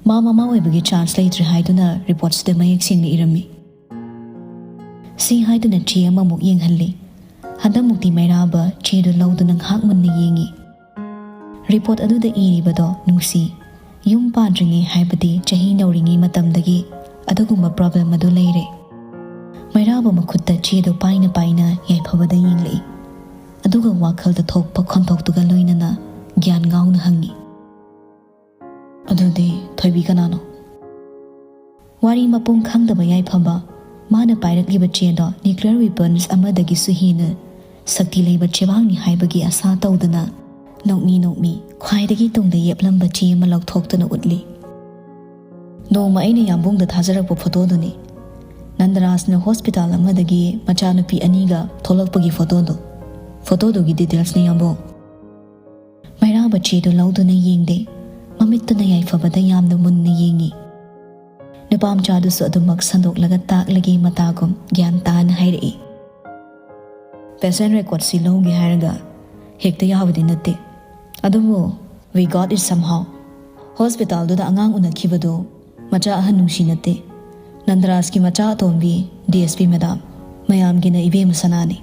ꯃꯥ ꯃꯃꯥ ꯑꯣꯏꯕꯒꯤ ꯆꯥꯟꯁ ꯂꯩꯇ꯭ꯔꯦ ꯍꯥꯏꯗꯨꯅ ꯔꯤꯄꯣꯔꯠꯁꯤꯗ ꯃꯌꯦꯛ ꯁꯦꯡꯅ ꯏꯔꯝꯃꯤ꯫" ꯁꯤ ꯍꯥꯏꯗꯨꯅ ꯆꯦ ꯑꯃꯃꯨꯛ ꯌꯦꯡꯍꯜꯂꯤ꯫ ꯍꯟꯗꯛꯃꯨꯛꯇꯤ ꯃꯩꯔꯥꯕ ꯆꯦꯗꯨ ꯂꯧꯗꯨꯅ ꯉꯥꯏꯍꯥꯛ ꯃꯨꯟꯅ ꯌꯦꯡꯉꯤ꯫ ꯔꯤꯄꯣꯔꯠ ꯑꯗꯨꯗ ꯏꯔꯤꯕꯗꯣ ꯅꯨꯡꯁꯤ, ꯌꯨꯝ ꯄꯥꯟꯗ꯭ꯔꯤꯉꯩ ꯍꯥꯏꯕꯗꯤ ꯆꯍꯤ ꯅꯧꯔꯤꯉꯩ ꯃꯇꯝꯗꯒꯤ ꯑꯗꯨꯒꯨꯝꯕ ꯄ꯭ꯔꯣꯕ꯭ꯂꯦꯝ ꯑꯗꯨ ꯂꯩꯔꯦ꯫ ꯃꯩꯔꯥꯕ ꯃꯈꯨꯠꯇ ꯆꯦꯗꯨ ꯄꯥꯏꯅ ꯄꯥꯏꯅ ꯌꯥꯏꯐꯕꯗ ꯌꯦꯡꯂꯛꯏ꯫ ꯑꯗꯨꯒ ꯋꯥꯈꯜꯗ ꯊꯣꯛꯄ ꯈꯣꯟꯊꯣꯛꯇꯨꯒ ꯂꯣꯏꯅꯅ ꯒ꯭ꯌꯥꯟ ꯉꯥꯎꯅ ꯍꯪꯉꯤ, "ꯑꯗꯨꯗꯤ ꯊꯣꯏꯕꯤ ꯀꯅꯥꯅꯣ?" ꯋꯥꯔꯤ ꯃꯄꯨꯡ ꯈꯪꯗꯕ ꯌꯥꯏꯐꯕ, ꯃꯥꯅ ꯄꯥꯏꯔꯛꯂꯤꯕ ꯆꯦꯗꯣ ꯅ꯭ꯌꯨꯀ꯭ꯂꯤꯌꯔ ꯋꯦꯄꯟꯁ ꯑꯃꯗꯒꯤꯁꯨ ꯍꯦꯟꯅ ꯁꯛꯇꯤ ꯂꯩꯕ ꯆꯦꯕꯥꯡꯅꯤ ꯍꯥꯏꯕꯒꯤ ꯑꯁꯥ ꯇꯧꯗꯅ ꯅꯣꯛꯃꯤ ꯅꯣꯛꯃꯤ ꯈ꯭ꯋꯥꯏꯗꯒꯤ ꯇꯨꯡꯗ ꯌꯦꯞꯂꯝꯕ ꯆꯦ ꯑꯃ ꯂꯧꯊꯣꯛꯇꯨꯅ ꯎꯠꯂꯤ꯫ "ꯅꯣꯡꯃ ꯑꯩꯅ ꯌꯥꯝꯕꯨꯡꯗ ꯊꯥꯖꯔꯛꯄ ꯐꯣꯇꯣꯗꯨꯅꯤ꯫ ꯅꯟꯗꯔꯥꯖꯅ ꯍꯣꯁꯄꯤꯇꯥꯜ ꯑꯃꯗꯒꯤ ꯃꯆꯥꯅꯨꯄꯤ ꯑꯅꯤꯒ ꯊꯣꯛꯂꯛꯄꯒꯤ ꯐꯣꯇꯣꯗꯣ꯫ ꯐꯣꯇꯣꯗꯨꯒꯤ ꯗꯤꯇꯦꯜꯁꯅꯤ ꯌꯥꯝꯕꯨꯡ꯫" ꯃꯩꯔꯥꯕ ꯆꯦꯗꯨ ꯂꯧꯗꯨꯅ ꯌꯦꯡꯗꯦ꯫ ꯃꯃꯤꯠꯇꯨꯅ ꯌꯥꯏꯐꯕꯗ ꯌꯥꯝꯅ ꯃꯨꯟꯅ ꯌꯦꯡꯉꯤ꯫ ꯅꯨꯄꯥ ꯃꯆꯥꯗꯨꯁꯨ ꯑꯗꯨꯃꯛ ꯁꯟꯗꯣꯛꯂꯒ ꯇꯥꯛꯂꯒꯦ ꯃꯇꯥꯒꯨꯝ ꯒ꯭ꯌꯥꯟ ꯇꯥꯅ ꯍꯥꯏꯔꯛꯏ, "ꯄꯦꯁꯦꯟ ꯔꯦꯀꯣꯔꯠꯁꯤ ꯂꯧꯒꯦ ꯍꯥꯏꯔꯒ ꯍꯦꯛꯇ ꯌꯥꯕꯗꯤ ꯅꯠꯇꯦ꯫ ꯑꯗꯨꯕꯨ we got it somehow꯫ ꯍꯣꯁꯄꯤꯇꯥꯜꯗꯨꯗ ꯑꯉꯥꯡ ꯎꯅꯈꯤꯕꯗꯨ ꯃꯆꯥ ꯑꯍꯟ ꯅꯨꯡꯁꯤ ꯅꯠꯇꯦ꯫ ꯅꯟꯗꯔꯥꯖꯀꯤ ꯃꯆꯥ ꯑꯇꯣꯝꯕꯤ ꯗꯤ ꯑꯦꯁ ꯄꯤ ꯃꯦꯗꯥꯝ, ꯃꯌꯥꯝꯒꯤꯅ ꯏꯕꯦꯝꯃ ꯁꯅꯥꯅꯤ꯫"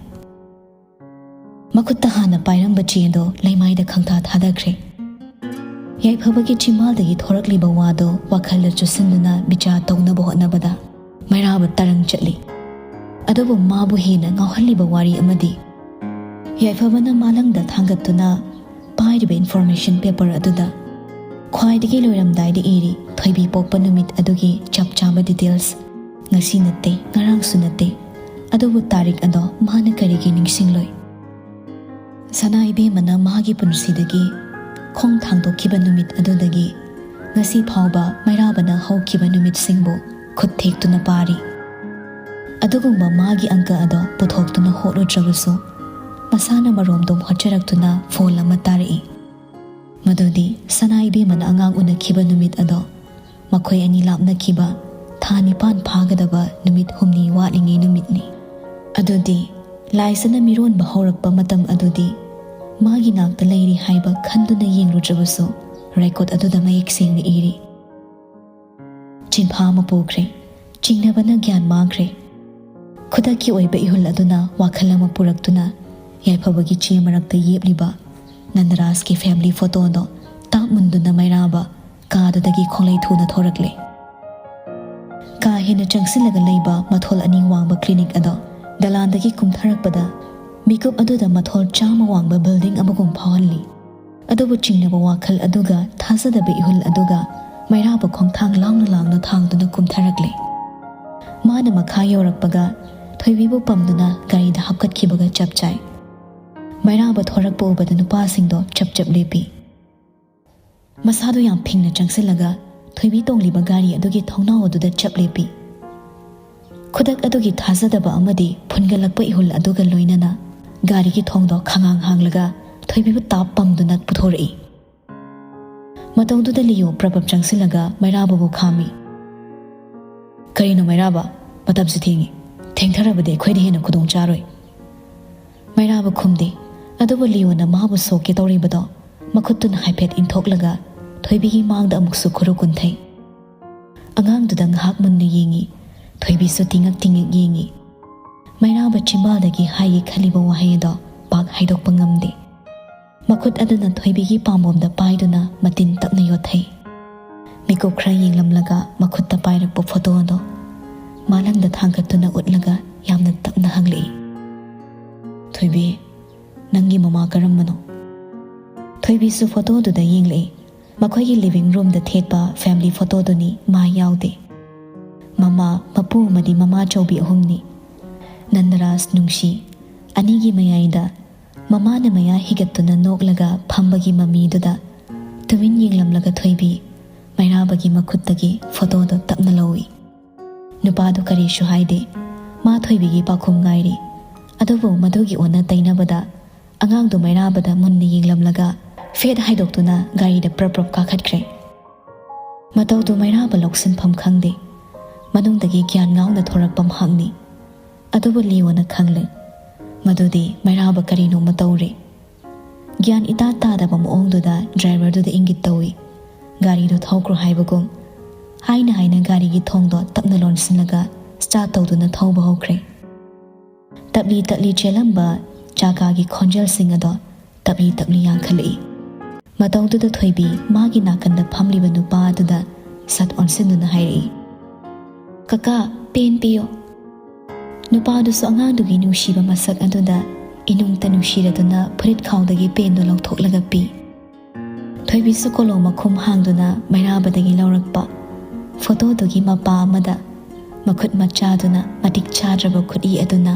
ꯃꯈꯨꯠꯇ ꯍꯥꯟꯅ ꯄꯥꯏꯔꯝꯕ ꯆꯦꯗꯣ ꯂꯩꯃꯥꯏꯗ ꯈꯪꯊꯥ ꯊꯥꯗꯈ꯭ꯔꯦ꯫ ꯌꯥꯏꯐꯕꯒꯤ ꯆꯤꯝꯕꯥꯜꯗꯒꯤ ꯊꯣꯔꯛꯂꯤꯕ ꯋꯥꯗꯣ ꯋꯥꯈꯜꯗ ꯆꯨꯁꯤꯟꯗꯨꯅ ꯕꯤꯆꯥꯔ ꯇꯧꯅꯕ ꯍꯣꯠꯅꯕꯗ ꯃꯩꯔꯥꯕ ꯇꯔꯪ ꯆꯠꯂꯤ꯫ ꯑꯗꯨꯕꯨ ꯃꯥꯕꯨ ꯍꯦꯟꯅ ꯉꯥꯎꯍꯜꯂꯤꯕ ꯋꯥꯔꯤ ꯑꯃꯗꯤ ꯌꯥꯏꯐꯕꯅ ꯃꯥꯂꯪꯗ ꯊꯥꯡꯒꯠꯇꯨꯅ ꯄꯥꯏꯔꯤꯕ ꯏꯟꯐꯣꯔꯃꯦꯁꯟ ꯄꯦꯄꯔ ꯑꯗꯨꯗ ꯈ꯭ꯋꯥꯏꯗꯒꯤ ꯂꯣꯏꯔꯝꯗꯥꯏꯗ ꯏꯔꯤ ꯊꯣꯏꯕꯤ ꯄꯣꯛꯄ ꯅꯨꯃꯤꯠ ꯑꯗꯨꯒꯤ ꯆꯞ ꯆꯥꯕ ꯗꯤꯇꯦꯜꯁ꯫ ꯉꯁꯤ ꯅꯠꯇꯦ, ꯉꯔꯥꯡꯁꯨ ꯅꯠꯇꯦ, ꯑꯗꯨꯕꯨ ꯇꯥꯔꯤꯛ ꯑꯗꯣ ꯃꯥꯅ ꯀꯔꯤꯒꯤ ꯅꯤꯡꯁꯤꯡꯂꯣꯏ? ꯁꯅꯥ ꯏꯕꯦꯝꯃꯅ ꯃꯥꯒꯤ ꯄꯨꯟꯁꯤꯗꯒꯤ ꯈꯣꯡ ꯊꯥꯡꯗꯣꯛꯈꯤꯕ ꯅꯨꯃꯤꯠ ꯑꯗꯨꯗꯒꯤ ꯉꯁꯤ ꯐꯥꯎꯕ ꯃꯩꯔꯥꯕꯅ ꯍꯧꯈꯤꯕ ꯅꯨꯃꯤꯠꯁꯤꯡꯕꯨ ꯈꯨꯠ ꯊꯦꯛꯇꯨꯅ ꯄꯥꯔꯤ꯫ ꯑꯗꯨꯒꯨꯝꯕ ꯃꯥꯒꯤ ꯑꯪꯀ ꯑꯗꯣ ꯄꯨꯊꯣꯛꯇꯨꯅ ꯍꯣꯠꯂꯨꯗ꯭ꯔꯕꯁꯨ, ꯃꯁꯥꯅ ꯃꯔꯣꯝꯗꯣꯝ ꯍꯣꯠꯆꯔꯛꯇꯨꯅ ꯐꯣꯟ ꯑꯃ ꯇꯥꯔꯛꯏ꯫ ꯃꯗꯨꯗꯤ ꯁꯅꯥ ꯏꯕꯦꯝꯃꯅ ꯑꯉꯥꯡ ꯎꯅꯈꯤꯕ ꯅꯨꯃꯤꯠ ꯑꯗꯣ, ꯃꯈꯣꯏ ꯑꯅꯤ ꯂꯥꯞꯅꯈꯤꯕ ꯊꯥ ꯅꯤꯄꯥꯟ ꯐꯥꯒꯗꯕ ꯅꯨꯃꯤꯠ ꯍꯨꯝꯅꯤ ꯋꯥꯠꯂꯤꯉꯩ ꯅꯨꯃꯤꯠꯅꯤ꯫ ꯑꯗꯨꯗꯤ ꯂꯥꯏꯁꯅ ꯃꯤꯔꯣꯟꯕ ꯍꯧꯔꯛꯄ ꯃꯇꯝ ꯑꯗꯨꯗꯤ ꯃꯥꯒꯤ ꯅꯥꯛꯇ ꯂꯩꯔꯤ ꯍꯥꯏꯕ ꯈꯟꯗꯨꯅ ꯌꯦꯡꯂꯨꯗ꯭ꯔꯕꯁꯨ, ꯔꯦꯀꯣꯔꯗ ꯑꯗꯨꯗ ꯃꯌꯦꯛ ꯁꯦꯡꯅ ꯏꯔꯤ꯫ ꯆꯤꯟꯐꯥ ꯑꯃ ꯄꯨꯈ꯭ꯔꯦ꯫ ꯆꯤꯡꯅꯕꯅ ꯒ꯭ꯌꯥꯟ ꯃꯥꯡꯈ꯭ꯔꯦ꯫ ꯈꯨꯗꯛꯀꯤ ꯑꯣꯏꯕ ꯏꯍꯨꯜ ꯑꯗꯨꯅ ꯋꯥꯈꯜ ꯑꯃ ꯄꯨꯔꯛꯇꯨꯅ ꯌꯥꯏꯐꯕꯒꯤ ꯆꯦ ꯃꯔꯛꯇ ꯌꯦꯞꯂꯤꯕ ꯅꯟꯗꯔꯥꯖꯀꯤ ꯐꯦꯃꯤꯂꯤ ꯐꯣꯇꯣꯗꯣ ꯇꯥꯞ ꯃꯨꯟꯗꯨꯅ ꯃꯩꯔꯥꯕ ꯀꯥꯗꯨꯗꯒꯤ ꯈꯣꯡꯂꯩ ꯊꯨꯅ ꯊꯣꯔꯛꯂꯦ꯫ ꯀꯥ ꯍꯦꯟꯅ ꯆꯪꯁꯤꯜꯂꯒ ꯂꯩꯕ ꯃꯊꯣꯜ ꯑꯅꯤ ꯋꯥꯡꯕ ꯀ꯭ꯂꯤꯅꯤꯛ ꯑꯗꯣ ꯗꯂꯥꯟꯗꯒꯤ ꯀꯨꯝꯊꯔꯛꯄꯗ ꯃꯤꯀꯨꯞ ꯑꯗꯨꯗ ꯃꯊꯣꯜ ꯆꯥꯝꯃ ꯋꯥꯡꯕ ꯕꯤꯜꯗꯤꯡ ꯑꯃꯒꯨꯝ ꯐꯥꯎꯍꯜꯂꯤ꯫ ꯑꯗꯨꯕꯨ ꯆꯤꯡꯅꯕ ꯋꯥꯈꯜ ꯑꯗꯨꯒ ꯊꯥꯖꯗꯕ ꯏꯍꯨꯜ ꯑꯗꯨꯒ ꯃꯩꯔꯥꯕ ꯈꯣꯡꯊꯥꯡ ꯂꯥꯎꯅ ꯂꯥꯎꯅ ꯊꯥꯡꯗꯨꯅ ꯀꯨꯝꯊꯔꯛꯂꯦ꯫ ꯃꯥꯅ ꯃꯈꯥ ꯌꯧꯔꯛꯄꯒ ꯊꯣꯏꯕꯤꯕꯨ ꯄꯝꯗꯨꯅ ꯒꯥꯔꯤꯗ ꯍꯥꯞꯀꯠꯈꯤꯕꯒ ꯆꯞ ꯆꯥꯏ꯫ ꯃꯩꯔꯥꯕ ꯊꯣꯔꯛꯄ ꯎꯕꯗ ꯅꯨꯄꯥꯁꯤꯡꯗꯣ ꯆꯞ ꯆꯞ ꯂꯦꯞꯄꯤ꯫ ꯃꯁꯥꯗꯣ ꯌꯥꯝ ꯐꯤꯡꯅ ꯆꯪꯁꯤꯜꯂꯒ ꯊꯣꯏꯕꯤ ꯇꯣꯡꯂꯤꯕ ꯒꯥꯔꯤ ꯑꯗꯨꯒꯤ ꯊꯣꯡꯅꯥꯎ ꯑꯗꯨꯗ ꯆꯞ ꯂꯦꯞꯄꯤ꯫ ꯈꯨꯗꯛ ꯑꯗꯨꯒꯤ ꯊꯥꯖꯗꯕ ꯑꯃꯗꯤ ꯐꯨꯟꯒꯠꯂꯛꯄ ꯏꯍꯨꯜ ꯑꯗꯨꯒ ꯂꯣꯏꯅꯅ ꯒꯥꯔꯤꯒꯤ ꯊꯣꯡꯗꯣ ꯈꯉꯥꯡ ꯍꯥꯡꯂꯒ ꯊꯣꯏꯕꯤꯕꯨ ꯇꯥꯞ ꯄꯝꯗꯨꯅ ꯄꯨꯊꯣꯔꯛꯏ꯫ ꯃꯇꯧꯗꯨꯗ ꯂꯤꯌꯣ ꯄ꯭ꯔꯕꯞ ꯆꯪꯁꯤꯜꯂꯒ ꯃꯩꯔꯥꯕꯕꯨ ꯈꯥꯝꯃꯤ꯫ "ꯀꯔꯤꯅꯣ ꯃꯩꯔꯥꯕ? ꯃꯇꯝꯁꯨ ꯊꯦꯡꯉꯤ꯫ ꯊꯦꯡꯊꯔꯕꯗꯤ ꯑꯩꯈꯣꯏꯗ ꯍꯦꯟꯅ ꯈꯨꯗꯣꯡ ꯆꯥꯔꯣꯏ꯫" ꯃꯩꯔꯥꯕ ꯈꯨꯝꯗꯦ꯫ ꯑꯗꯨꯕꯨ ꯂꯤꯌꯣꯅ ꯃꯥꯕꯨ ꯁꯣꯛꯀꯦ ꯇꯧꯔꯤꯕꯗꯣ ꯃꯈꯨꯠꯇꯨꯅ ꯍꯥꯏꯐꯦꯠ ꯏꯟꯊꯣꯛꯂꯒ ꯊꯣꯏꯕꯤꯒꯤ ꯃꯥꯡꯗ ꯑꯃꯨꯛꯁꯨ ꯈꯨꯔꯨ ꯀꯨꯟꯊꯩ꯫ ꯑꯉꯥꯡꯗꯨꯗ ꯉꯥꯏꯍꯥꯛ ꯃꯨꯟꯅ ꯌꯦꯡꯉꯤ꯫ ꯊꯣꯏꯕꯤꯁꯨ ꯇꯤꯡꯉꯛ ꯇꯤꯡꯉꯛ ꯌꯦꯡꯉꯤ꯫ ꯃꯩꯔꯥꯕ ꯆꯤꯝꯕꯥꯜꯗꯒꯤ ꯍꯥꯏꯒꯦ ꯈꯜꯂꯤꯕ ꯋꯥꯍꯩ ꯑꯗꯣ ꯄꯥꯛ ꯍꯥꯏꯗꯣꯛꯄ ꯉꯝꯗꯦ꯫ ꯃꯈꯨꯠ ꯑꯗꯨꯅ ꯊꯣꯏꯕꯤꯒꯤ ꯄꯥꯝꯕꯣꯝꯗ ꯄꯥꯏꯗꯨꯅ ꯃꯇꯤꯟ ꯇꯞꯅ ꯌꯣꯠꯊꯩ꯫ ꯃꯤꯀꯨꯞ ꯈꯔ ꯌꯦꯡꯂꯝꯂꯒ ꯃꯈꯨꯠꯇ ꯄꯥꯏꯔꯛꯄ ꯐꯣꯇꯣ ꯑꯗꯣ ꯃꯥꯂꯪꯗ ꯊꯥꯡꯒꯠꯇꯨꯅ ꯎꯠꯂꯒ ꯌꯥꯝꯅ ꯇꯞꯅ ꯍꯪꯂꯛꯏ, "ꯊꯣꯏꯕꯤ, ꯅꯪꯒꯤ ꯃꯃꯥ ꯀꯔꯝꯕꯅꯣ?" ꯊꯣꯏꯕꯤꯁꯨ ꯐꯣꯇꯣꯗꯨꯗ ꯌꯦꯡꯂꯛꯏ꯫ ꯃꯈꯣꯏꯒꯤ ꯂꯤꯚꯤꯡ ꯔꯨꯝꯗ ꯊꯦꯠꯄ ꯐꯦꯃꯤꯂꯤ ꯐꯣꯇꯣꯗꯨꯅꯤ ꯃꯥ ꯌꯥꯎꯗꯦ꯫ ꯃꯃꯥ, ꯃꯄꯨ ꯑꯃꯗꯤ ꯃꯃꯥ ꯆꯧꯕꯤ ꯑꯍꯨꯝꯅꯤ꯫ ꯅꯟꯗꯔꯥꯖ, ꯅꯨꯡꯁꯤ ꯑꯅꯤꯒꯤ ꯃꯌꯥꯏꯗ ꯃꯃꯥꯅ ꯃꯌꯥ ꯍꯤꯒꯠꯇꯨꯅ ꯅꯣꯛꯂꯒ ꯐꯝꯕꯒꯤ ꯃꯃꯤꯗꯨꯗ ꯇꯨꯃꯤꯟ ꯌꯦꯡꯂꯝꯂꯒ ꯊꯣꯏꯕꯤ ꯃꯩꯔꯥꯕꯒꯤ ꯃꯈꯨꯠꯇꯒꯤ ꯐꯣꯇꯣꯗꯣ ꯇꯞꯅ ꯂꯧꯏ꯫ ꯅꯨꯄꯥꯗꯨ ꯀꯔꯤꯁꯨ ꯍꯥꯏꯗꯦ꯫ ꯃꯥ ꯊꯣꯏꯕꯤꯒꯤ ꯄꯥꯎꯈꯨꯝ ꯉꯥꯏꯔꯤ꯫ ꯑꯗꯨꯕꯨ ꯃꯗꯨꯒꯤ ꯑꯣꯟꯅ ꯇꯩꯅꯕꯗ ꯑꯉꯥꯡꯗꯨ ꯃꯩꯔꯥꯕꯗ ꯃꯨꯟꯅ ꯌꯦꯡꯂꯝꯂꯒ ꯐꯦꯠ ꯍꯥꯏꯗꯣꯛꯇꯨꯅ ꯒꯥꯔꯤꯗ ꯄ꯭ꯔꯞ ꯄ꯭ꯔꯞ ꯀꯥꯈꯠꯈ꯭ꯔꯦ꯫ ꯃꯇꯧꯗꯨ ꯃꯩꯔꯥꯕ ꯂꯧꯁꯤꯟꯐꯝ ꯈꯪꯗꯦ꯫ ꯃꯅꯨꯡꯗꯒꯤ ꯒ꯭ꯌꯥꯟ ꯉꯥꯎꯅ ꯊꯣꯔꯛꯄ ꯃꯍꯥꯛꯅꯤ꯫ ꯑꯗꯨꯕꯨ ꯂꯤꯌꯣꯅ ꯈꯪꯂꯦ ꯃꯗꯨꯗꯤ ꯃꯩꯔꯥꯕ ꯀꯔꯤꯅꯣꯃ ꯇꯧꯔꯦ꯫ ꯒ꯭ꯌꯥꯟ ꯏꯇꯥ ꯇꯥꯗꯕ ꯃꯑꯣꯡꯗꯨꯗ ꯗ꯭ꯔꯥꯏꯚꯔꯗꯨꯗ ꯏꯪꯒꯤꯠ ꯇꯧꯏ꯫ ꯒꯥꯔꯤꯗꯨ ꯊꯧꯈ꯭ꯔꯣ ꯍꯥꯏꯕꯒꯨꯝ꯫ ꯍꯥꯏꯅ ꯍꯥꯏꯅ ꯒꯥꯔꯤꯒꯤ ꯊꯣꯡꯗꯣ ꯇꯞꯅ ꯂꯣꯟꯁꯤꯜꯂꯒ ꯁ꯭ꯇꯥꯔꯠ ꯇꯧꯗꯨꯅ ꯊꯧꯕ ꯍꯧꯈ꯭ꯔꯦ꯫ ꯇꯞꯂꯤ ꯇꯞꯂꯤ ꯆꯦꯜꯂꯝꯕ ꯆꯥꯀꯥꯒꯤ ꯈꯣꯟꯖꯦꯜꯁꯤꯡ ꯑꯗꯣ ꯇꯞꯂꯤ ꯇꯞꯂꯤ ꯌꯥꯡꯈꯠꯂꯛꯏ꯫ ꯃꯇꯧꯗꯨꯗ ꯊꯣꯏꯕꯤ ꯃꯥꯒꯤ ꯅꯥꯀꯟꯗ ꯐꯝꯂꯤꯕ ꯅꯨꯄꯥ ꯑꯗꯨꯗ ꯁꯠ ꯑꯣꯟꯁꯤꯟꯗꯨꯅ ꯍꯥꯏꯔꯛꯏ, "ꯀꯀꯥ, ꯄꯦꯟ ꯄꯤꯌꯣ꯫" ꯅꯨꯄꯥꯗꯨꯁꯨ ꯑꯉꯥꯡꯗꯨꯒꯤ ꯅꯨꯡꯁꯤꯕ ꯃꯁꯛ ꯑꯗꯨꯗ ꯏꯅꯨꯡꯇ ꯅꯨꯡꯁꯤꯔꯗꯨꯅ ꯐꯨꯔꯤꯠ ꯈꯥꯎꯗꯒꯤ ꯄꯦꯟꯗꯨ ꯂꯧꯊꯣꯛꯂꯒ ꯄꯤ꯫ ꯊꯣꯏꯕꯤꯁꯨ ꯀꯣꯂꯣꯝ ꯃꯈꯨꯝ ꯍꯥꯡꯗꯨꯅ ꯃꯩꯔꯥꯕꯗꯒꯤ ꯂꯧꯔꯛꯄ ꯐꯣꯇꯣꯗꯨꯒꯤ ꯃꯄꯥ ꯑꯃꯗ ꯃꯈꯨꯠ ꯃꯆꯥꯗꯨꯅ ꯃꯇꯤꯛ ꯆꯥꯗ꯭ꯔꯕ ꯈꯨꯠꯏ ꯑꯗꯨꯅ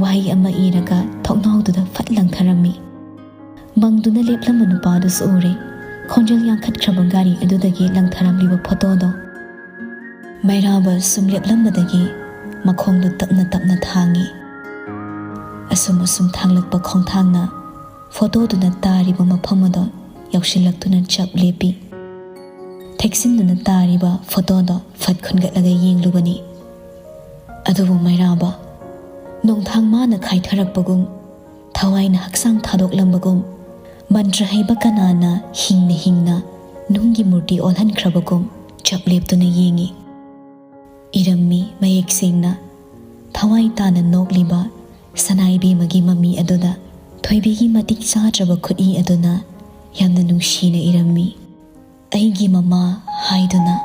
ꯋꯥꯍꯩ ꯑꯃ ꯏꯔꯒ ꯊꯣꯡꯅꯥꯎꯗꯨꯗ ꯐꯠ ꯂꯪꯊꯔꯝꯃꯤ꯫ ꯃꯪꯗꯨꯅ ꯂꯦꯞꯂꯝꯕ ꯅꯨꯄꯥꯗꯨꯁꯨ ꯎꯔꯦ꯫ ꯈꯣꯟꯖꯦꯜ ꯌꯥꯡꯈꯠꯈ꯭ꯔꯕ ꯒꯥꯔꯤ ꯑꯗꯨꯗꯒꯤ ꯂꯪꯊꯔꯝꯂꯤꯕ ꯐꯣꯇꯣꯗꯣ꯫ ꯃꯩꯔꯥꯕ ꯁꯨꯝ ꯂꯦꯞꯂꯝꯕꯗꯒꯤ ꯃꯈꯣꯡꯗꯨ ꯇꯞꯅ ꯇꯞꯅ ꯊꯥꯡꯉꯤ꯫ ꯑꯁꯨꯝ ꯑꯁꯨꯝ ꯊꯥꯡꯂꯛꯄ ꯈꯣꯡꯊꯥꯡꯅ ꯐꯣꯇꯣꯗꯨꯅ ꯇꯥꯔꯤꯕ ꯃꯐꯝ ꯑꯗꯣ ꯌꯧꯁꯤꯜꯂꯛꯇꯨꯅ ꯆꯞ ꯂꯦꯞꯄꯤ꯫ ꯊꯦꯛꯆꯤꯟꯗꯨꯅ ꯇꯥꯔꯤꯕ ꯐꯣꯇꯣꯗꯣ ꯐꯠ ꯈꯨꯟꯒꯠꯂꯒ ꯌꯦꯡꯂꯨꯕꯅꯤ꯫ ꯑꯗꯨꯕꯨ ꯃꯩꯔꯥꯕ, ꯅꯣꯡꯊꯥꯡ ꯃꯥꯅ ꯈꯥꯏꯊꯔꯛꯄꯒꯨꯝ, ꯊꯋꯥꯏꯅ ꯍꯛꯆꯥꯡ ꯊꯥꯗꯣꯛꯂꯝꯕꯒꯨꯝ, ꯃꯟꯇ꯭ꯔ ꯍꯩꯕ ꯀꯅꯥꯅ ꯍꯤꯡꯅ ꯍꯤꯡꯅ ꯅꯨꯡꯒꯤ ꯃꯨꯔꯇꯤ ꯑꯣꯜꯍꯟꯈ꯭ꯔꯕꯒꯨꯝ ꯆꯞ ꯂꯦꯞꯇꯨꯅ ꯌꯦꯡꯉꯤ꯫ ꯏꯔꯝꯃꯤ ꯃꯌꯦꯛ ꯁꯦꯡꯅ꯫ ꯊꯋꯥꯏ ꯇꯥꯅ ꯅꯣꯛꯂꯤꯕ ꯁꯅꯥ ꯏꯕꯦꯝꯃꯒꯤ ꯃꯃꯤ ꯑꯗꯨꯗ ꯊꯣꯏꯕꯤꯒꯤ ꯃꯇꯤꯛ ꯆꯥꯗ꯭ꯔꯕ ꯈꯨꯠꯏ ꯑꯗꯨꯅ ꯌꯥꯝꯅ ꯅꯨꯡꯁꯤꯅ ꯏꯔꯝꯃꯤ, "ꯑꯩꯒꯤ ꯃꯃꯥ" ꯍꯥꯏꯗꯨꯅ꯫